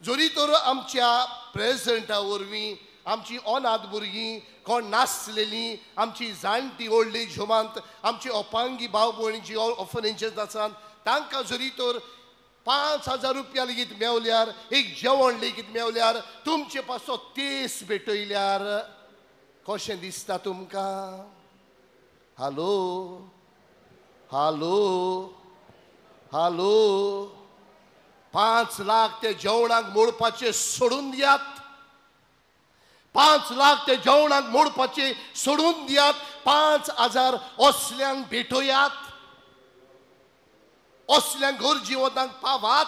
जरी तर आमच्या प्रेजंटा वरवीं आमची अनाथ भुरगीं, कोण नासलेलीं, आमची जाणटी ओल्ड एज होमांत, आमची अपांगी भाव भयणी जी ऑर्फनेजीस आसात तांकां जरी तर 5,000 रुपया लेगीत मेवल्यार, एक जेवण लेगीत मेवल्यार, तुमचे पासो तेस भेटयल्यार कशें दिसता तुमकां? हॅलो हॅलो हॅलो, 5 लाख ते जेवणाक मोडपाचे सोडून दियात. 5 लाख ते जेवणाक मोडपाचे सोडून दियात. 5,000 असल्यांक भेटोयात, असल्यांक गरजेवंतांक पावात.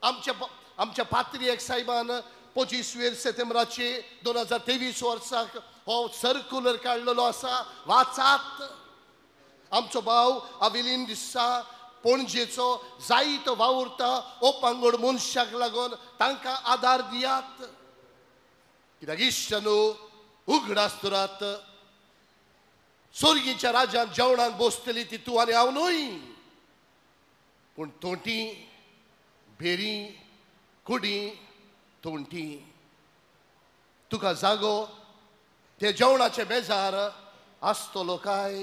आमच्या पात्रियक साहेबान 25 सप्टेंबराचे 2023 वर्साक हो सर्कुलर काडलेलो आसा, वाचात. आमचो भाव अविलीन दिसा पणजेचो जायतो वावुरता ओपांगड मनशाक लागून, तांकां आदार दियात. कित्याक इश्ट न्हू, उगडास दवरात, सोर्गीच्या राजान जेवणाक बसतली ती तूं आनी हांव न्हय, पूण तोंटी भेरी कुडी तोंटी. तुका जागो ते जेवणाचे बेजार आसतलो काय?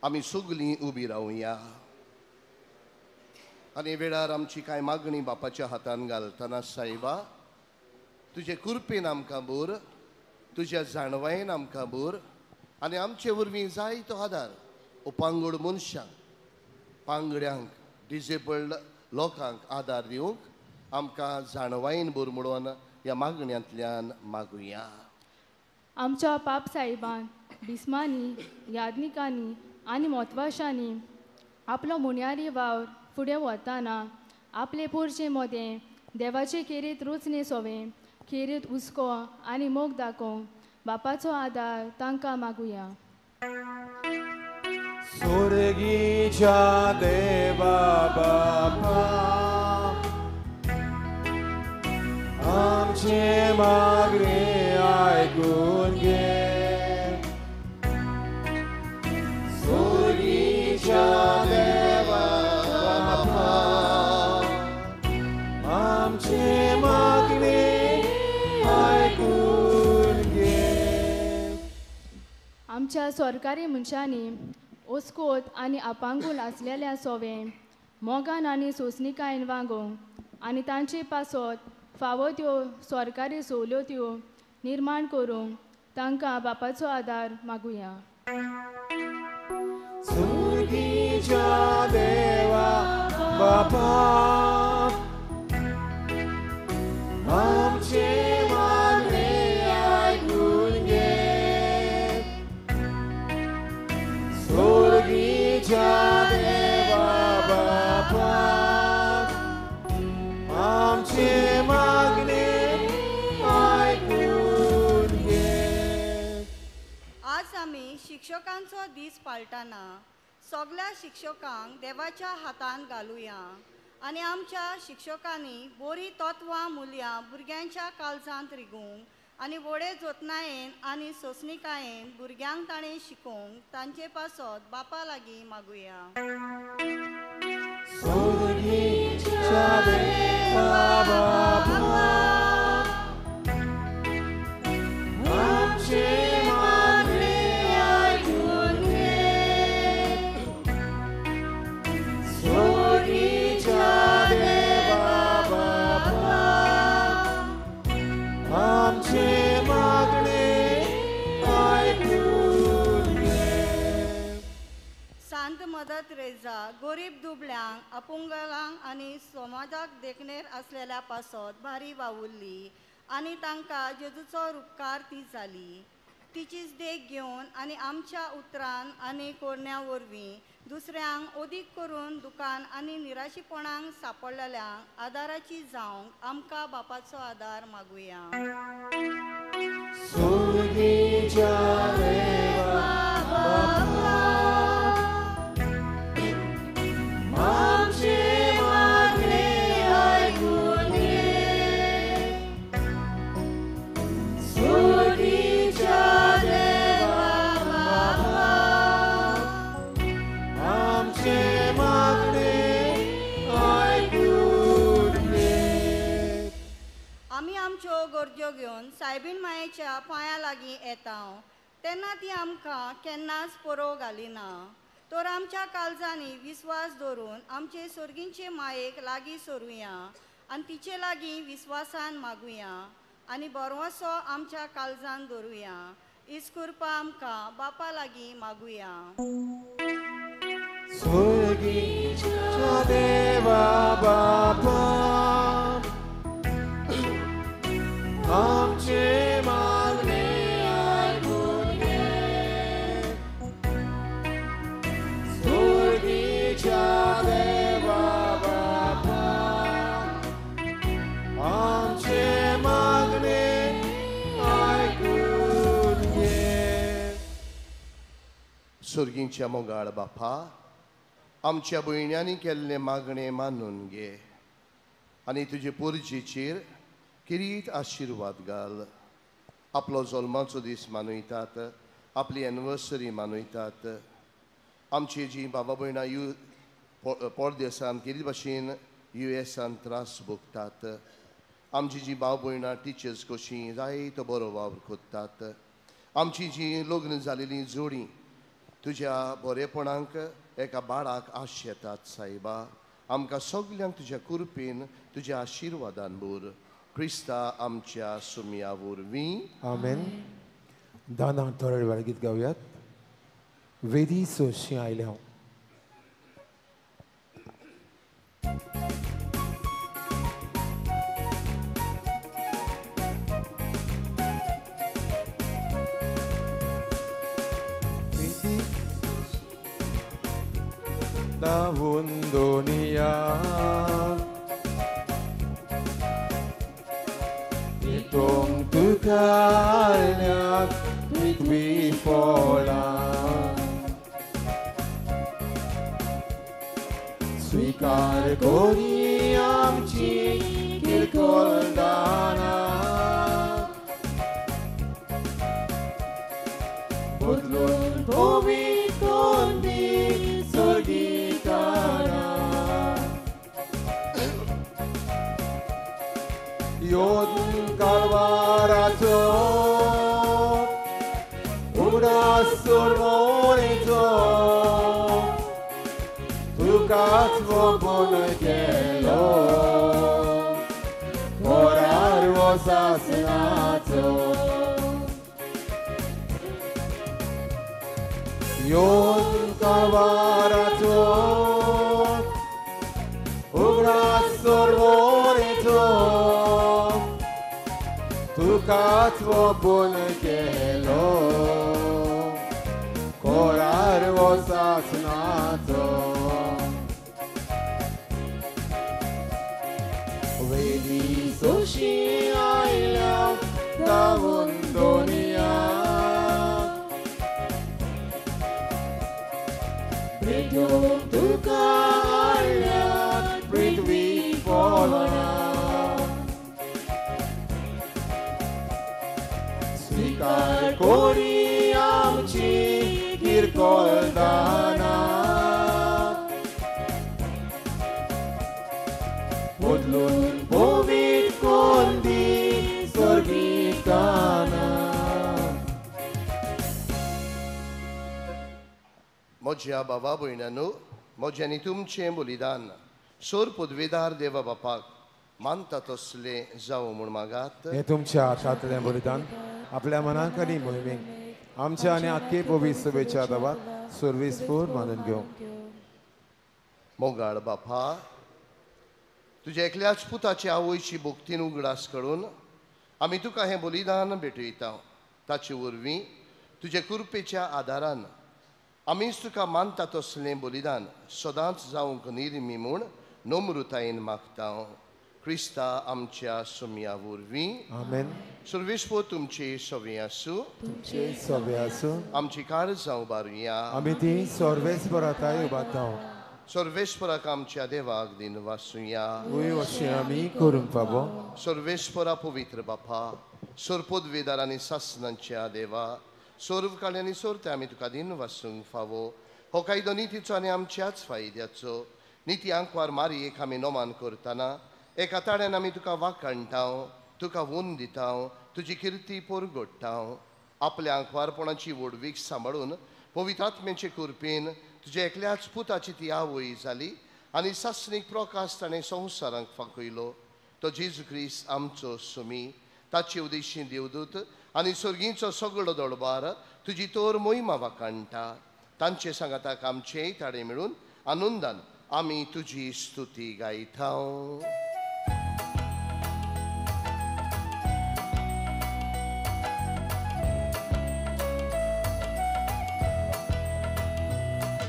आमी सगलीं उबी रावया आनी वेळार आमची कांय मागणी बापाच्या हातान घालतना, सायबा तुजे कृपेन आमकां भर, तुज्या जाणवायेन आमकां भर आनी आमचे वरवीं जायतो आदार उपांगड मनशांक, पांगड्यांक, डिजेबल्ड लोकांक आदार दिवंक आमकां जाणवायेन भर म्हणून ह्या मागण्यांतल्यान मागुया. आमच्या पाप साहेबान, बिस्मांनी, याज्ञिकांनी आनी मोतवाशांनी आपलो मुन्यारी वावर फुडें व्हरतना आपले पोरचे मदें देवाचे खेरीत रुचणे सोवें खेरीत हुस्को आनी मोग दाखोवंक बापाचो आदार तांकां मागुया. सोर्गीच्या देवा बापा, आमचे मागणे आयकून घे. सोर्गीच्या देवा बापा, आमचे मागणे आयकून घे. आमच्या सरकारी मनशांनी ओस्कोत आनी आपांगूल आसलेल्या सोवें मोगान आनी सोंसणीकायेन वागोवंक आनी तांचे पासत फावो त्यो सरकारी सवलत्यो निर्माण करूंक तांकां बापाचो आदार मागुया. सुर्गीच्या देवा बापा, आमी शिक्षकांचो दीस पाळटाना सगळ्या शिक्षकांक देवाच्या हातान घालुया आनी आमच्या शिक्षकांनी बरी तत्वां मुल्यां भुरग्यांच्या काळजांत रिगूंक आनी व्हडे जतनायेन आनी सोंसणिकायेन भुरग्यांक ताणें शिकोवंक तांचे पासत बापा लागीं मागुया. मदत रेजा गरीब दुबळ्यांक अपंगलांक आनी समाजाक देखणेर आसलेल्या पासत भारी वावुरली आनी तांकां जेजूचो रुपकार ती जाली. तिचीच देख घेवन आनी आमच्या उतरान आनी कोरण्या वरवीं दुसऱ्यांक अदीक करून दुकान आनी निराशीपणाक सांपडलेल्यांक आदाराची जावंक आमकां बापाचो आदार मागुया. गरजो घेवन सायबीण मायेच्या पांया लागीं येता तेन्ना ती आमकां केन्नाच परोव घालिना, तर आमच्या काळजांनी विस्वास दवरून आमचे सर्गींचे मायेक लागीं सरुया आनी तिचे लागीं विस्वासान मागुया आनी भरवंसो आमच्या काळजान दवरुया. इस्कुर्पा आमकां बापा लागीं मागुया. स्वर्गीच्या देवा बापा आमचे मागणे आयकून घे, स्वर्गीच्या देवा बापा आमचे मागणे आयकून घे. स्वर्गीच्या मोगाळ बापा, आमच्या भयण्यांनी केल्लें मागणें मानून घे आनी तुजे पोरजेचेर किरीट आशिर्वाद घाल. आपलो जल्माचो दीस मनयतात, आपली एनिवर्सरी मनयतात. आमची जी बाबा भयणां you परदेसान किरीट भाशेन यू एसान त्रास भोगतात, आमची जी भाव भयणां टिचर्स कशीं जायतो बरो वावर करतात, आमची जी लग्न जालेलीं जोडीं तुज्या बरेपणाक एका बाळाक आश येतात. सायबा, आमकां सगल्यांक तुज्या कृपेन तुज्या आशिर्वादान भर. क्रिस्ता आमच्या सुमया वरवीं आमेन. दाना थोड्या वेळ गीत गावयात. वेदी सोशी आयल्या हांव. धावून दोनिया तुम तुका पृथ्वी फोडा स्वीकार करी आमची किरकोळ दानां बदलून पवित्र दी स्वर्गीताना योन काळवाराचो उगडास सोडवणेचो तुकाच वोगून केलो कोरार वो सासनाचो योन काळवाराचो उगडास सोडवणेचो तुकाच वोगून केलो कोरार वो सासनाचो वेदी सोशी आयल्या धांवून दोनिया घेवन तुका हाडल्यात पृथ्वी पोळां. स्वीकार कोरी आमची किरकोळ दानां, बदलून पवित्र कोंदी स्वर्गीक दानां. म्हज्या बाबा भयणांनो, म्हजें आनी तुमचें बलिदान सोर पदवेदार देवा बापाक मानता तसलें जावं म्हूण मागात. हें तुमच्या हातांतलें बलिदान आपल्या मनाक आनी मोहिमेक आमच्या आनी आख्खे पवित्र सभेच्या देवाक सर्वेस्पोर मानून घेवं. मोगाळ बापा, तुज्या एकल्याच पुताचे आवयची भक्तीन उगडास करून आमी तुका हें बलिदान भेटयता. ताचे वरवीं तुज्या कृपेच्या आदारान आमीच तुका मानता तसलें बलिदान सदांच जावंक निर्मी म्हूण नम्रतायेन मागता. क्रिस्ता आमच्या सुमया वरवीं. आमेन. सर्वेस्पोर तुमचे सवे आसूं. तुमचे सवे आसूं. आमची काळजां उबारुया. आमी ती सर्वेस्पराताय उबारता. सर्वेस्पराक आमच्या देवाक दिन वासुया. वय अशें आमी करूंक फावो. सर्वेस्परा पवित्र बापा, सोरपदवेदार आनी सासनांच्या देवा, सोर्व काळी आनी सोरते आमी तुका दिन वासूंक फावो. हो कायदो नितीचो आनी आमच्याच फायद्याचो. निती आंकवार मारयेक आमी नोमान करतना एका ताळ्यान आमी तुका वाखाणटा, तुका वून दिता, तुजी किर्ती परगडटा. आपल्या आंकवारपणाची व्हडवीक सांबाळून पवित्र आत्म्याचे कृपेन तुज्या एकल्याच पुताची ती आवय जाली आनी सासणीक प्रकाश ताणें संवसारांक फांकयलो. तो जेजू क्रिस्त आमचो सुमी, ताचे उदेशी देवदूत आनी सर्गींचो सगळो दळबार तुजी तोर मोहिमा वाखाणटा. तांचे सांगाताक आमचेय ताळे मेळून आनंदान आमी तुजी स्तुती गायता.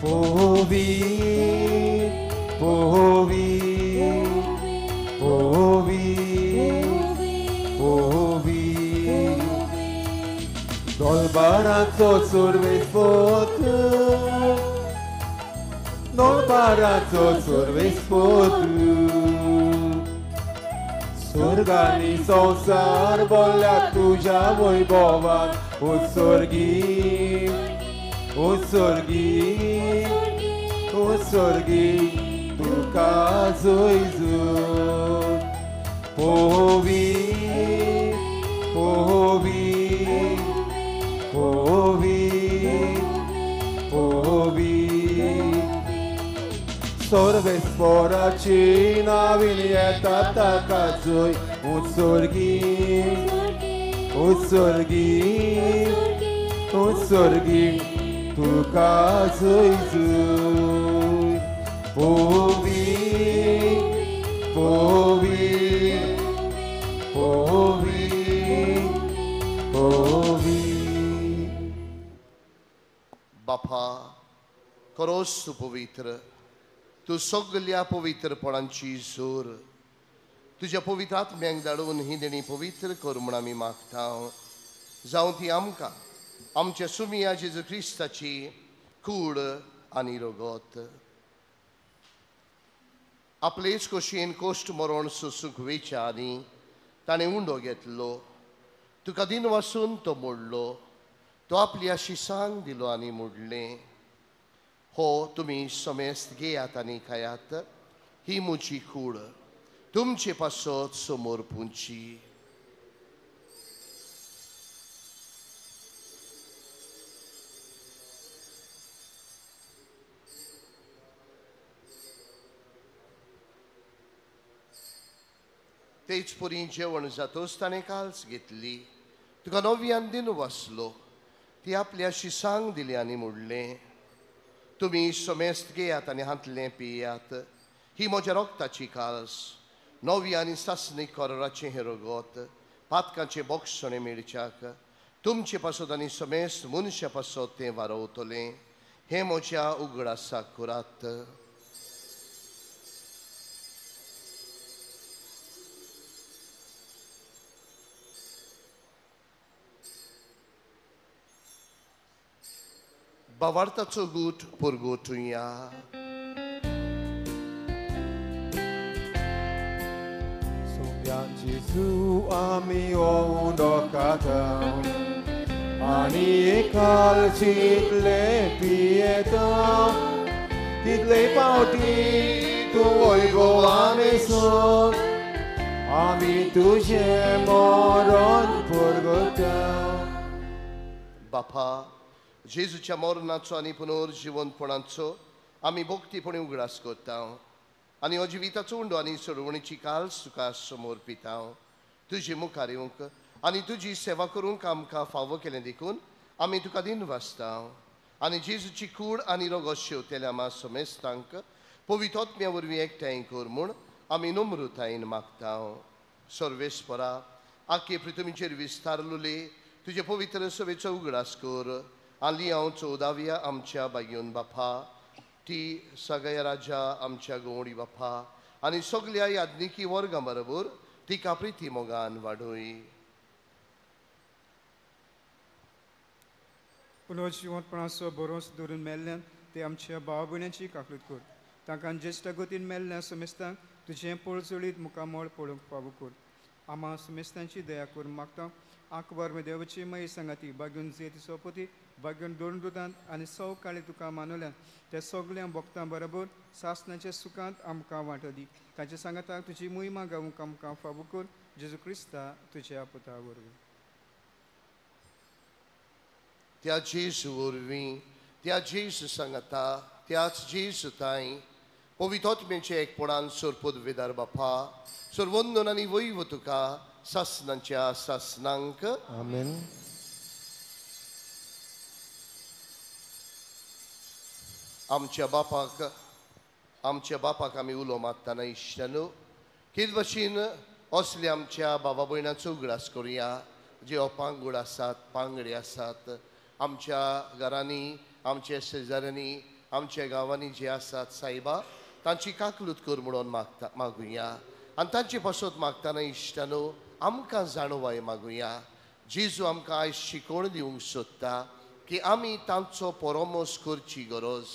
पोवी पोवी पोवी पोवी दलबाराचो सुरवेस्पोत, दलबाराचो सुरवेस्पोत, स्वर्गानी संवसार बोल्ल्या तुज्या वैभवान. उत्सर्गी उत्सर्गी उत्सर्गी तुका जोयजून. पोवी पोवी पोवी पोवी सर्वेस्पराची नावीन येता ताका जोय. उत्सर्गी उत्सर्गी उत्सर्गी तुका जोयजून. पोवी पोवी पोवी पोवी. बापा, खरोच तूं पवित्र, तूं सगल्या पवित्रपणांची जोर. तुज्या पवित्र आत्म्यांक धाडून ही देणी पवित्र कर म्हूण आमी मागता. जावं ती आमकां आमच्या सुमिया जेजू क्रिस्ताची कूड आनी रगत. आपलेच खोशयेन कोश्ट मरण सोसूंक वेच्या आनी ताणें उंडो घेतलो, तुका दिन वासून तो मोडलो, तो आपली आशिसांक दिलो आनी मोडलें, हो तुमी समेस्त घेयात आनी खायात, ही म्हजी कूड तुमचे पासत समोर पुंची. तेच परी जेवण जातोच ताणें काल्स घेतली, तुका नव्यान दिन वाचलो, ती आपल्या शिसांक दिली आनी म्हणलें, तुमी समेस्त घेयात आनी हांतलें पियात, ही म्हज्या रोगताची काल्स, नवी आनी सासणीक कराराचें हें रगत, पातकांचें बोगसणें मेळच्याक तुमचे पासत आनी समेस्त मनशा पासत तें वारवतलें, हें म्हज्या उगडासाक करात. भावार्थाचो गूट पुरगोटुया. जेजू आमी ओंडोकाता आनी एकाल चितले पियेता तितले पावटी तूं वय गो आमी सोन आमी तुजें मरण परगटा. बापा, जेजूच्या मरणाचो आनी पुनर्जिवनपणाचो आमी भक्तीपणी उगडास करता आनी हो जिविताचो उंडो आनी सोडवणीची काल तुका समर्पिता. तुजे मुखार येवंक आनी तुजी सेवा करूंक आमकां फावो केलें देखून आमी तुका दिनवासता. आनी जेजूची कूड आनी रोगो शेवतेल्या आमा समेस्तांक पवित्र वरवीं एकठांय कर म्हूण आमी नम्रतायेन मागता. सर्वेस्परा, आखे पृथ्वीचेर विस्तारलेले तुजे पवित्र सभेचो उगडास कर. आनी हांव 14व्या आमच्या बागयोन बापा, ती सगळ्या राजा आमच्या गवडी बापा आनी सगळ्या याज्ञिकी वर्गां बरोबर तिका प्रिती मोगान वाडय. पुनर्जिवंतपणाचो भरोस दवरून मेल्ल्यान ते आमच्या भाव भयणांची काकूट कर. तांकां ज्येश्ठ गतीन मेल्ल्या समेस्तांक तुजें पळचळीत मुखामळ पळोवंक फावो कर. आमा समेस्तांची दया करून मागता. आंकवार देवाची मय सांगाती बागून जेती सोपती बागून दोन दुदांत आनी सौ काळी तुका मानवल्यान त्या सगळ्या भक्तां बरोबर सासणाच्या सुखांत आमकां वांटो दी. तांच्या सांगाताक तुजी मोहिमा गावूंक आमकां फावो कर. जेजू क्रिस्ता तुज्या पुता वरवीं. त्या जेजू वरवीं, त्या जेजू सांगाता, त्याच जेजू ताई पवित्र एकपणान सरपद वेदार बापा सर्वंदन आनी वैव तुका सासणांच्या सासणांक. आमेन. आमच्या बापाक आमी उलो मागतना इश्टानो कितें भशेन असले आमच्या बाबा भयणाचो उगडास करुया जे अपांगूड आसात, पांगडे आसात, आमच्या घरांनी, आमच्या शेजाऱ्यांनी, आमच्या गांवांनी जे आसात सायबा, तांची काकलूत कर म्हणून मागता मागुया. आनी तांचे पासत मागतना इश्टानो आमकां जाणवाय मागुया. जेजू आमकां आयज शिकवण दिवंक सोदता की आमी तांचो परामर्श करची गरज,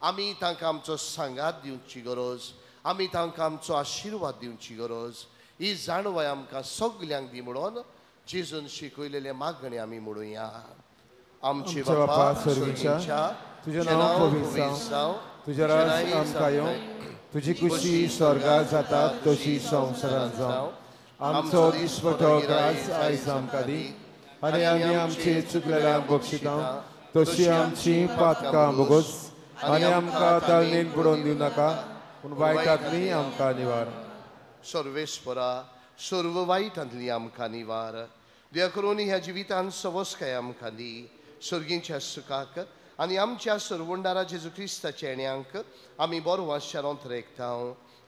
आमी तांकां आमचो सांगात दिवची गरज, आमी तांकां आमचो आशिर्वाद दिवची गरज. ही जाणवाय आमकां सगल्यांक दी म्हणून जेजून शिकयलेले मागणें आमी म्हणुया. आमचे बापा स्वर्गीच्या, तुजें नांव पवित्र जावं, तुजें राज आमकां येवं, तुजी खुशी स्वर्गार जाता तशी संवसारांत जावं. आमचो दिसपटो ग्रास आयज आमकां दी आनी आमी आमचे चुकलेल्यांक बक्षिता तशी आमची पातकां भोगोस आनी आमकां ताळणेन बुडोवन दिवं नाका, पूण वायटांतली आमकां निवार. सर्वेस्परा, सर्व वायटांतली आमकां निवार. देवा करून ह्या जिवितान सवस्काय आमकां दी, सर्गींच्या सुखाक आनी आमच्या सर्वंडारा जेजू क्रिस्ताच्या येण्यांक आमी बरो वाशारांत रेखता.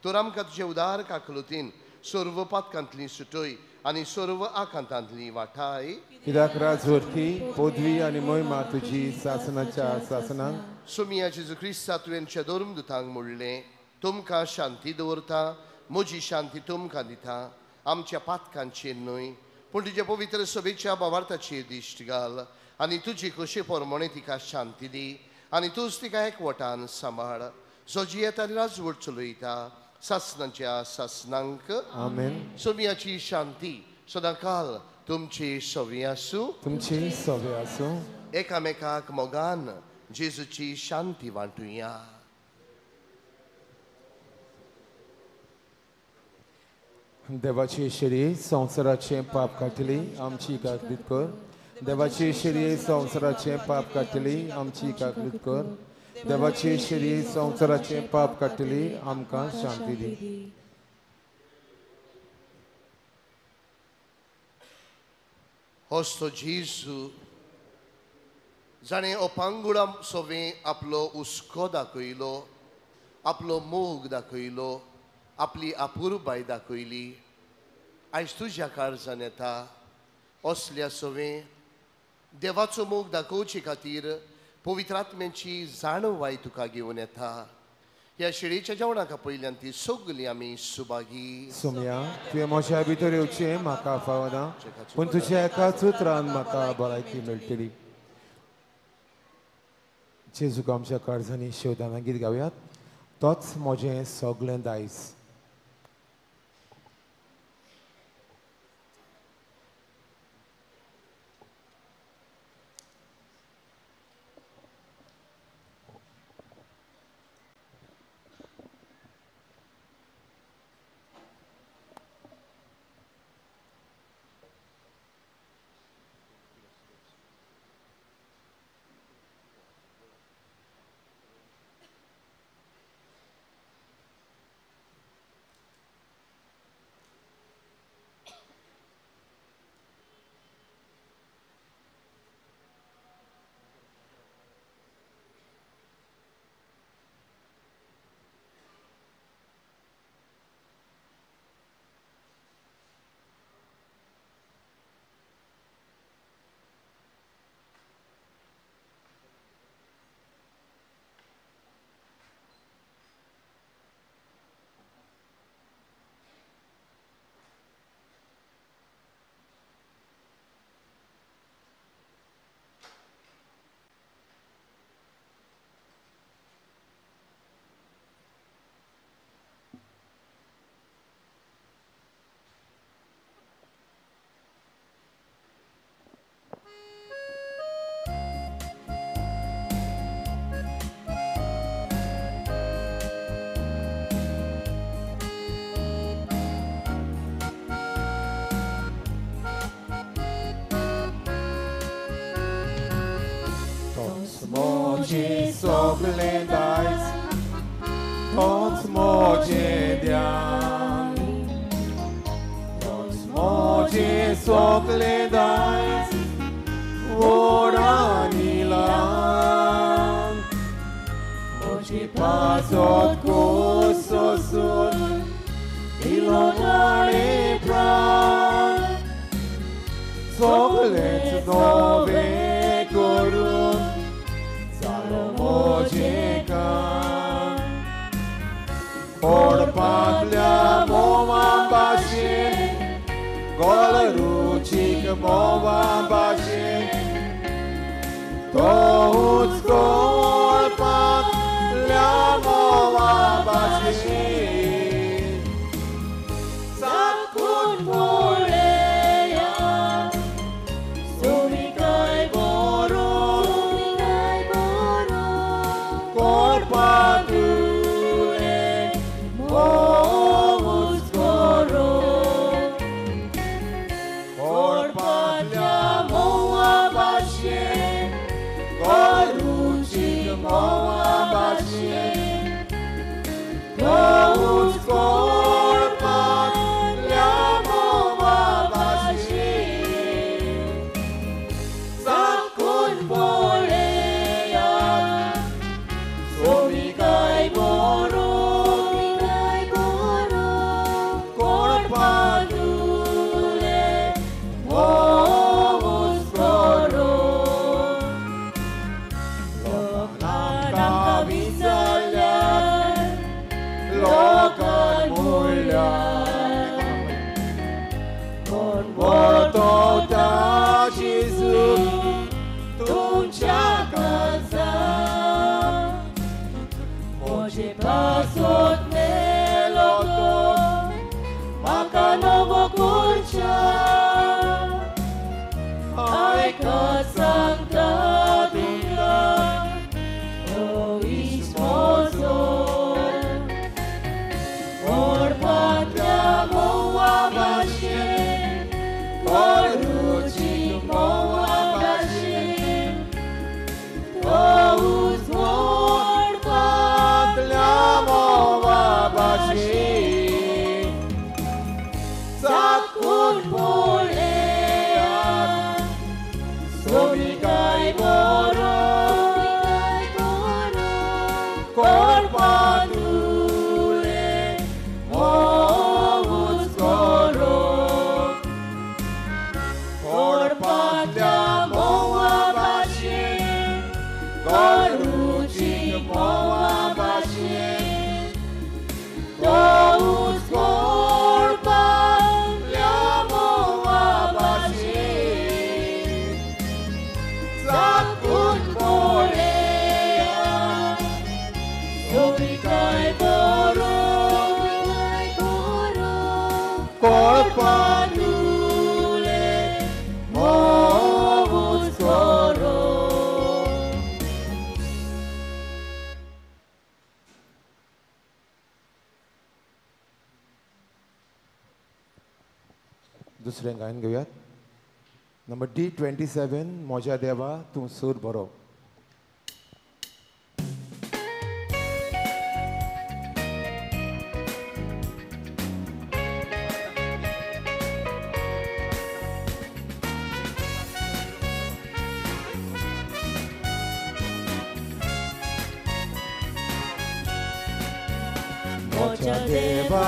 तर आमकां तुजे उदार काकलुतीन सर्व पातकांतली सुटय आनी सर्व आकांतांतली वाठाय. कित्याक राजवरती पदवी आनी मोहिमा तुजी सासणाच्या सासणांक. सोमिया जेजू क्रिस्ता, तुवें धर्मदुतांक म्हणलें, तुमकां शांती दवरता, म्हजी शांती तुमकां दिता. आमच्या पातकांचेर न्हय पूण तुज्या पवित्र सभेच्या भावार्थाचेर दिश्ट घाल आनी तुजी खोशे प्रमाणे तिका शांती दी आनी तूंच तिका एकवटान सांबाळ. जो जियेता आनी राजवट चलयता सासणाच्या सासणांक. आमेन. सोमियाची शांती सदांकाल तुमची सवी आसूं. तुमची सवी आसूं. एकामेकाक मोगान जेजूची शांती वांटुया. देवाची शरीर संवसाराचें पाप काडटली आमची काकलीत कर. देवाची शरीर संवसाराचें पाप काडटली आमची काकलीत कर. देवाची शरीर संवसाराचें पाप काडटली आमकां शांती दी. होस्तो जेजू जाणें अपांगुळा सोवें आपलो हुस्को दाखयलो, आपलो मोग दाखयलो, आपली अपुरबाय दाखयली, आयज तुज्या काळजान येता असल्या सोवें देवाचो मोग दाखोवचे खातीर पवित्र आत्म्याची जाणवाय तुका घेवन येता. ह्या शिळेच्या जेवणाक पयल्यान ती सगळी आमी सुभागी. सोमया, तुवें म्हज्या भितर येवचें म्हाका फावना, पूण तुज्या एकाच उतरान म्हाका भलायकी मेळटली. जेजूक आमच्या काळजांनी शेवटाना गीत गावयात. तोच म्हजें सगळें दायज. Moje सगळें दायज, तोच म्हजें ध्यान, तोच म्हजें सगळें दायज, व्हड आनी ल्हान. म्हजे पासत खोस सोसून दिलो ताणें प्राण, सगळेंच नवें करून म्हजें काम. पडपांतल्या म्होंवा भाशेन, गोड रुचीक म्होंवा भाशेन, तोच कोळपांतल्या म्होंवा भाशेन. साकून पळया सोमिकाय बरो, कोरपातुलें मोवूच करो. कोरपांतल्या म्होंवा भाशेन, गोड रुचीक म्होंवा भाशेन, तोच कोरपांतल्या म्होंवा भाशेन. साकून पळया सोमिकाय बरो, कोरपातुलें मोवूच करो. लोकान आमकां विसरल्यात, लोकान म्हणल्यार, कोण वळखता जेजू तुमच्या काळजांत. म्हजे पासत मेलो तो, म्हाका नवो करच्या. आयकात सांगता तुमकां, हो इश्ट म्हजो. गोड पानुले मोवूच करो. दुसरें गायन घेवयात. नंबर D27, म्हज्या देवा तूं सूर बरो. म्हज्या देवा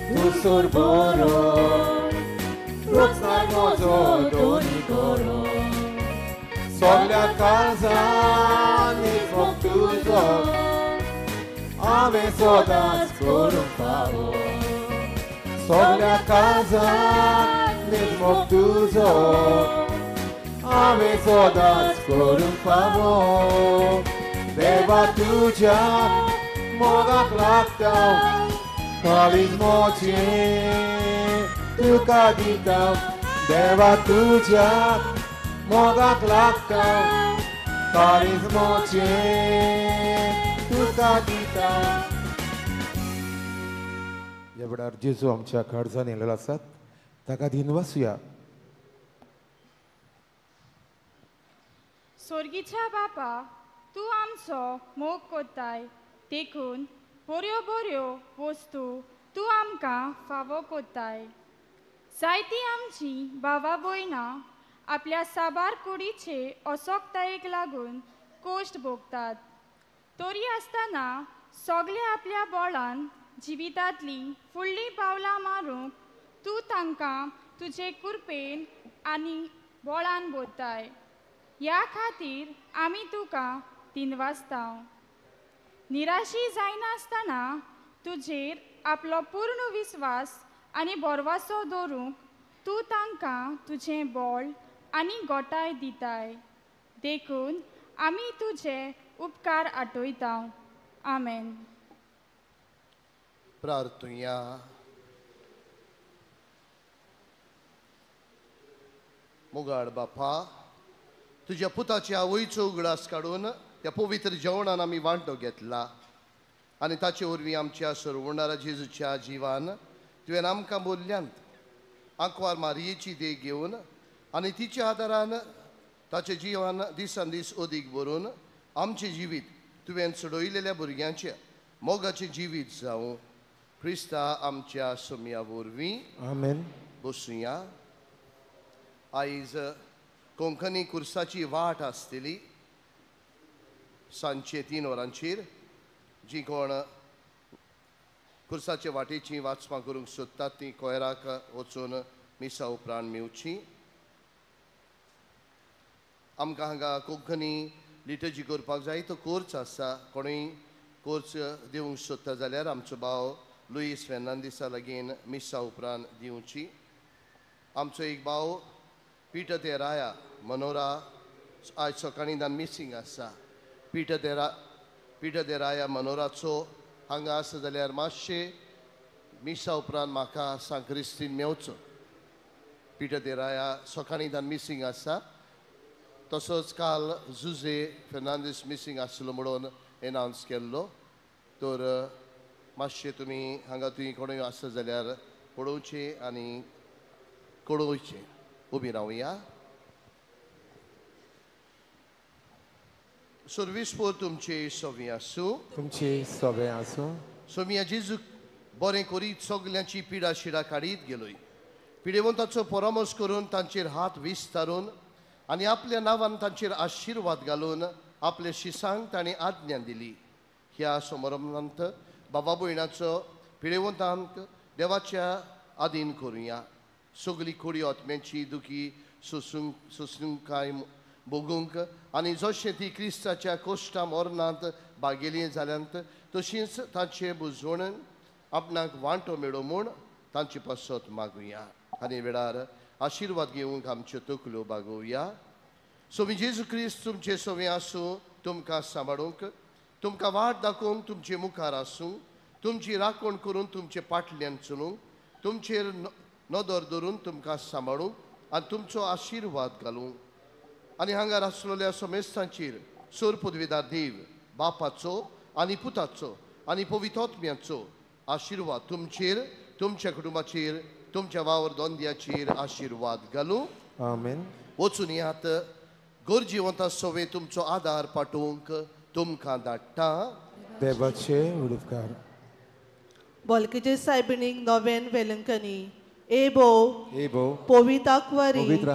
तूं सूर बरो, रोजनार म्हजो दोनी करो, सगल्या काळजान मोग तुजो हांवें सदांच करूंक फावो, सगल्या काळजान मोग तुजो हांवें सदांच करूंक फावो. देवा तुज्या मोगाक लागता काळीज म्हजें तुका दिता, देवा तुज्या मोगाक लागता काळीज म्हजें तुका दिता. ह्या वेळार जेजू आमच्या काळजान येयलेलो आसात, ताका दिनवासुया. सोर्गीच्या बापा, तूं आमचो मोग कोत्ताय, देखून बऱ्यो बऱ्यो वस्तू तूं आमकां फावो कोत्ताय. जायतीं आमचीं भावा भयणां आपल्या साबार कुडीचे असोकतायेक लागून कोश्ट भोगतात, तरी आसतना सगळे आपल्या बोळान जिवितांतलीं फुडलीं पावलां मारूंक तूं तांकां तुजे कुरपेन आनी बोळान भरताय. ह्या खातीर आमी तुका दिनवासता. निराशी जायनासतना तुजेर आपलो पूर्ण विस्वास आनी भरवासो दवरूंक तूं तांकां तुजें बोळ आनी गोटाय दिताय, देखून आमी तुजे उपकार आठयता. आमेन. प्रार्थुया. मुगाड बापा, तुज्या पुताच्या आवयचो उगडास काडून त्या पवित्र जेवणान आमी वांटो घेतला आनी ताचे वरवीं आमच्या सरवणारा जेजूच्या जिवान तुवें आमकां बोल्ल्यांत. आंकवार मारयेची देख घेवन आनी तिच्या आदारान ताचे जिवान दिसान दीस अदीक भरून आमचें जिवीत तुवें चडयलेल्या भुरग्यांचें मोगाचें जिवीत जावं. क्रिस्ता आमच्या सोम्या वरवीं. आमेन. बसुया. आयज कोंकणी कुर्साची वाट आसतली सांजचे 3 वरांचेर. जी कोण कुर्साचे वाटेची वाचपां करूंक सोदतात ती कोयराक वचून मिसा उपरांत मेवची. आमकां हांगा कोंकणी लिटर्जी करपाक जाय तो कोर्स आसा. कोणूय कोर्स दिवंक सोदता जाल्यार आमचो भाव लुईस फेर्नांदीसा लागीं मिसा उपरांत दिवची. आमचो एक भाव पिटर तेराया मनोरा आयज सकाळीं दान मिसींग आसा. पिटर तेराया मनोराचो हांगा आसा जाल्यार मातशें मिसा उपरांत म्हाका सांक्रिस्तीन मेवचो. पिटर तेराया सकाळीं दान मिसींग आसा. तसोच काल जुजे फेर्नांदीस मिसींग आसलो म्हणून एनावन्स केल्लो. तर मातशें तुमी हांगा तुमी कोणूय आसा जाल्यार पळोवचें आनी कळोवचें. उबी रावया. सर्वीस पोर तुमचे सवे आसूं. तुमचे सवे आसूं. सोमिया जेजू बरें करीत सगल्यांची पिडा शिडा काडीत गेलोय. पिडेवंताचो परामर्श करून तांचेर हात विस्तारून आनी आपल्या नांवान तांचेर आशिर्वाद घालून आपल्या शिसांक ताणें आज्ञा दिली. ह्या समारंभांत बाबा भयणाचो पिडेवंतांक देवाच्या आदीन करुया. सगली खोडी आत्म्याची दुखी सोसूंक भोगूंक आनी जशें ती क्रिस्ताच्या कोश्टा मरणांत बागेली जाल्यांत तशींच तांचे बुजवणेन आपणाक वांटो मेळो म्हूण तांचे पासत मागुया. आनी वेळार आशिर्वाद घेवंक आमच्यो तकल्यो बागोवया. सोमी जेजू क्रिस्त तुमचे सवे आसूं, तुमकां सांबाळूंक, तुमकां वाट दाखोवंक तुमचे मुखार आसूं, तुमची राखण करून तुमचे पाटल्यान चलूंक, तुमचेर नदर धरून तुमकां सांबाळूं आनी तुमचो आशिर्वाद घालूं. आनी हांगा आसलेल्या समेस्तांचेर सोर पदवीदार देव बापाचो आनी पुताचो आनी पवित्र आशिर्वाद तुमचेर, तुमच्या कुटुंबाचेर, तुमच्या वावर दोंद्याचेर आशिर्वाद घालूं. आमेन. वचून येयात, गरजेवंत सोवे तुमचो आदार पाठोवंक तुमकां धाडटा. देवाचे उपकार. बोलकेचे सायबिणीक नोवेन वेलंकनी एबो एबो पवित्र आंकवारी पवित्र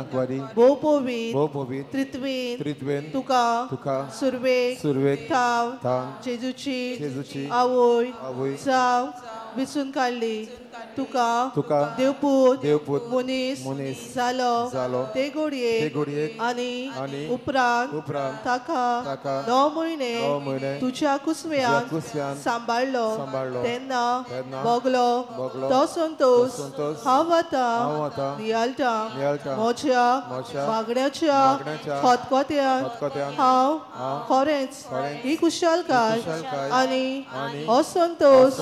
भोव पवित्र भोव पवित्र त्रित्वेन त्रित्वेन तुका तुका सुरवेक सुरवेक थाव थाव जेजूची जेजूची आवय आवय जाव विसून काडली तुका तुका देवपूत देवपूत मनीस मनीस जालो जालो ते घोडयेक आनी आनी उपरांत उपरांत ताका ताका 9 म्हयने तुज्या कुसव्यान सांबाळलो सांबाळलो तेन्ना भोगलो तो संतोष हांव आतां नियाळटा म्हज्या मागण्याच्या खतखत्यान हांव खरेंच ही कुशालकाय आनी हो संतोष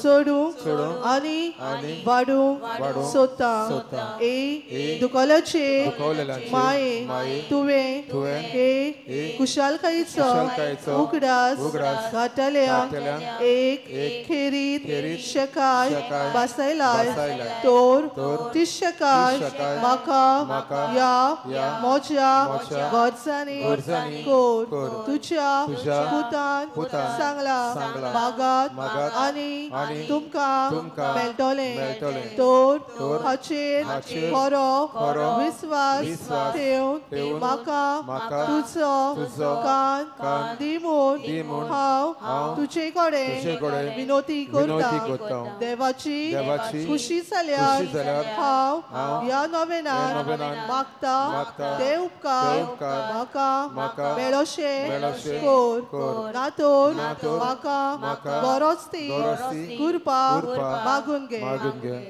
सोडूंक आनी वाडूंक सोदता. ए दुकलाचे माये तुवें हे कुशालकायेचो उगडास घातल्या एक खेरीत शेकाय बसयलाय तर ती शेकाय म्हाका ह्या म्हज्या गरजांनी कर. तुज्या पुतान सांगला मागात आनी तुमकां मेळटलें. तर हाचेर खरो विस्वास ठेवन म्हाका तुजो कान दी म्हूण हांव तुजे कडेन विनोती करता. देवाची खुशी जाल्यार हांव ह्या नोवेनान मागता ते उपकार म्हाका मेळोशे कर. ना तर म्हाका बरोच ती कृपा मागून घे.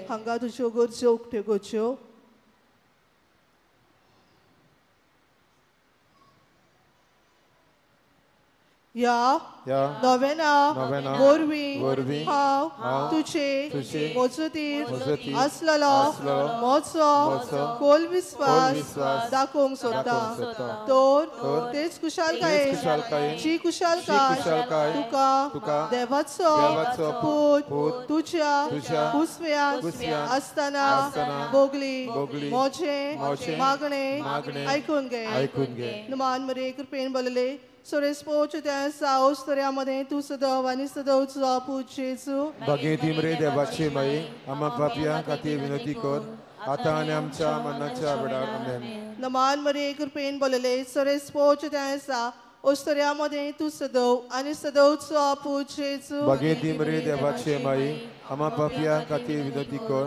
हांगा तुज्यो गरज्यो उक्त्यो करच्यो. ह्या नोवेना वरवीं हांव तुजे मजतीर आसलेलो म्हजो खोल विस्वास दाखोवंक सोदता. तर तेच कुशालकायेन जी कुशालकाय तुका देवाचो पूत तुज्या कुसव्यान आसतना भोगली म्हजें मागणें आयकून घे. मान मरे कृपेन बोलले सुरेश पोच त्या सावस तऱ्यामध्ये तू सदैव आणि सदैव पूत जेजू. भगेती मरे देवाची माई आम्हा पापयां खातीर विनंती कर आता आनी आमच्या मरणाच्या वेळार. आमेन. नमान मरे कृपेन बोलले सुरेश पोच त्या ओस्तऱ्यामध्ये तू सदैव आणि सदैव पूत जेजू. भगेती मरे देवाची माई आम्हा पापयां खातीर विनंती कर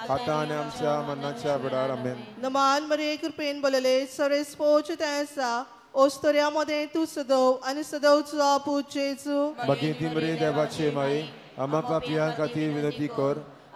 आता आनी आमच्या मरणाच्या वेळार. आमेन. नमान मरे कृपेन बोलले सुरेश पोच त्या ओस्तऱ्यामध्ये तू सदैव आणि सदैव पूत जेजू. भगेती मरे देवाची माई आम्हा पापयां खातीर विनंती कर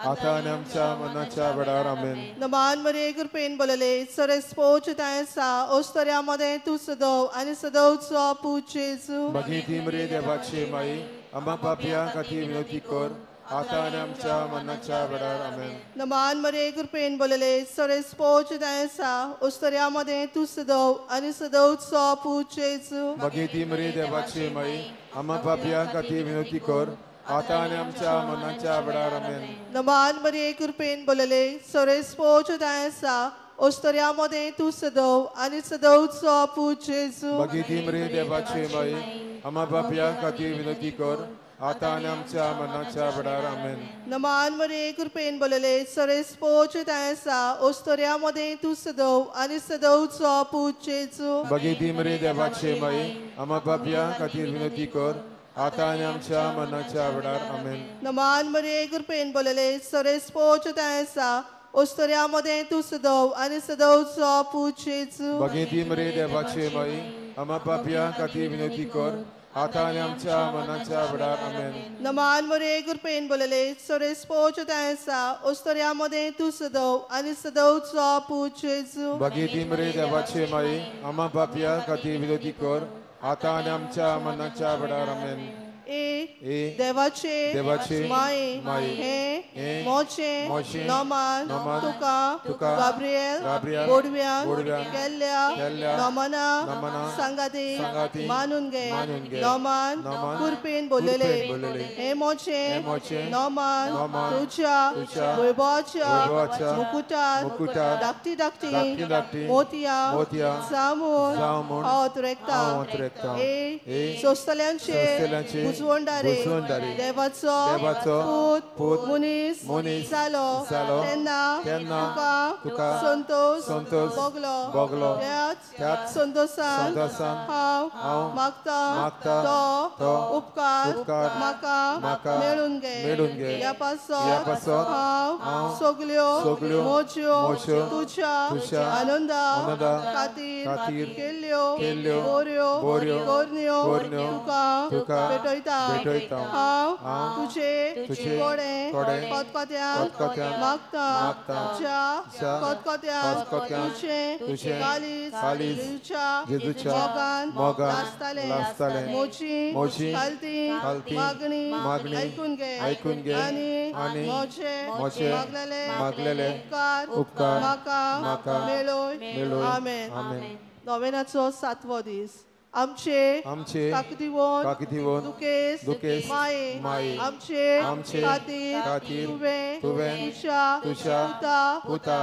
आता आनी आमच्या मरणाच्या वेळार. आमेन. नमान मरे कृपेन बोलले सुरेश पोच त्या ओस्तऱ्यामध्ये तू सदैव आणि सदैव पूत जेजू. भगेती मरे देवाची माई आम्हा पापयां खातीर विनंती कर आता आनी आमच्या मरणाच्या वेळार. आमेन. नमान मरे कृपेन बोलले सुरेश पोच त्या ओस्तऱ्यामध्ये तू सदैव आणि सदैव पूत जेजू. भगेती मरे देवाची माई आम्हा पापयां खातीर विनंती कर आता आनी आमच्या मरणाच्या वेळार. आमेन. नमान मरे कृपेन बोलले सुरेश पोच त्या ओस्तऱ्यामध्ये तू सदैव आणि सदैव पूत जेजू. भगेती मरे देवाची माई आम्हा पापयां खातीर विनंती कर आता आनी आमच्या मरणाच्या वेळार. आमेन. नमान मरे कृपेन बोलले सुरेश पोच त्या ओस्तऱ्यामध्ये तू सदैव आणि सदैव पूत जेजू. भगेती मरे देवाची माई आम्हा पापयां खातीर विनंती कर आता आनी आमच्या मरणाच्या वेळार. आमेन. नमान मरे कृपेन बोलले सुरेश पोच त्या ओस्तऱ्यामध्ये तू सदैव आणि सदैव पूत जेजू. भगेती मरे देवाची माई आम्हा पापयां खातीर विनंती कर आता आनी आमच्या मरणाच्या वेळार. आमेन. नमान मरे कृपेन बोलले सुरेश पोच त्या ओस्तऱ्यामध्ये तू सदैव आणि सदैव पूत जेजू. भगेती मरे देवाची माई आम्हा पापयां खातीर विनंती कर आता आनी आमच्या मरणाच्या वेळार. आमेन. ए देवाचे माये हे मोचे नोमान तुका गाब्रियल बोडव्यान केल्ल्या नोमाना सांगाती मानून घे नोमान कुरपेन बोलले हे मोचे नोमान तुझ्या वैभवाच्या मुकुटार धाकटी धाकटी मोतयां जामून हांव तुरेकता ए सोंसतल्यांचे बुजवणदारे देवाचो पूत मनीस जालो तेन्ना तुका संतोष भोगलो त्याच संतोषान हांव मागता तो उपकार म्हाका मेळून घे ह्या पासत हांव सगल्यो मोज्यो तुज्या आनंदा खातीर केल्ल्यो बऱ्यो करण्यो तुका भेटयता हांव तुजे कोडे खतखत्यान मागता तुज्या खतखत्यान तुजें काळीज जेजूच्या मोगान लासतलें म्हजी खालती मागणी आयकून घे आनी म्हजे मागलेले उपकार म्हाका मेळोय. आमेन. नोवेनाचो सातवो दीस. आमचे काकदिवोन दुखेस माये आमचे खातीर तुवें तुझ्या पुता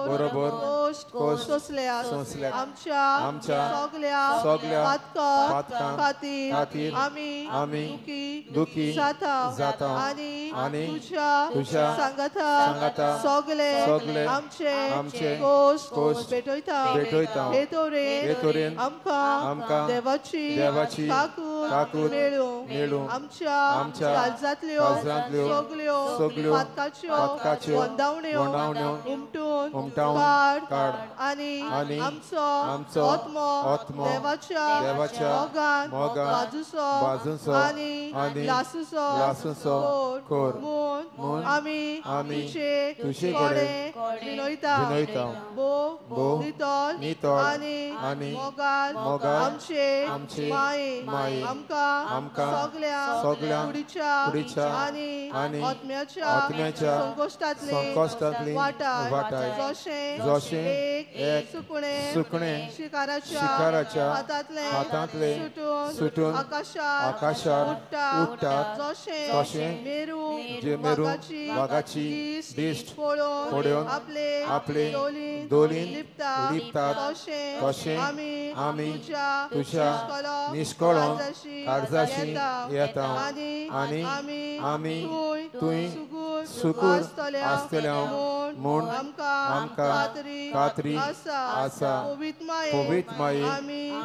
बरोबर कोश्ट सोंसल्यात. आमच्या सगल्या पातकां खातीर आमी दुखी जाता आनी तुझ्या सांगाता सगले आमचे कोश्ट भेटयता. हे तरेन आमकां देवाची काकूत मेळूं. आमच्या काळजांतल्यो सगल्यो पातकाच्यो वंदावण्यो उमटून काड आनी आमचो आत्मो देवाच्या मोगान बाजूचो आनी लासूचो कर म्हूण आमी तुजे कडेन विनयता. भोव नितळ आनी मोगान आमचे माये आमकां सगल्या कुडीच्या आनी आत्म्याच्या संकश्टांतली वाटाय. जशें एक सुकणें शिकाराच्या हातांतलें सुटून आकाशार उडटा तशें मेरू वागाची दिश्ट पळोवन आपले दोलीन लिपतात तशें आमी तुझ्या निश्कळो काळजाशी येता आनी आमी तुय सुकूर आसतल्या म्हूण आमकां खात्री आसा. पवित्र माये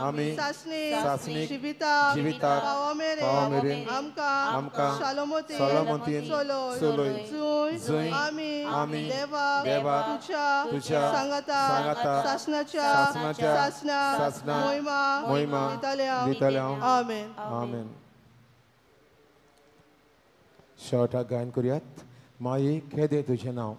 आमी सासणीक जिविताक पावा मेरेन आमकां सलामतीन चलय. जंय आमी देवाक तुझ्या सांगाता सासणाच्या सासणा मोहिमा दितल्या. आमेन. आमेन. शेवटाक गायन करूयात. माई केदें तुजें नांव.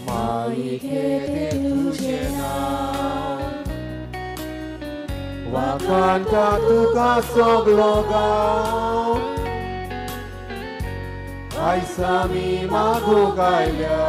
माई केदें तुजें नांव वाखाणटा तुका सगलो गांव. आयज आमी मागूंक आयल्या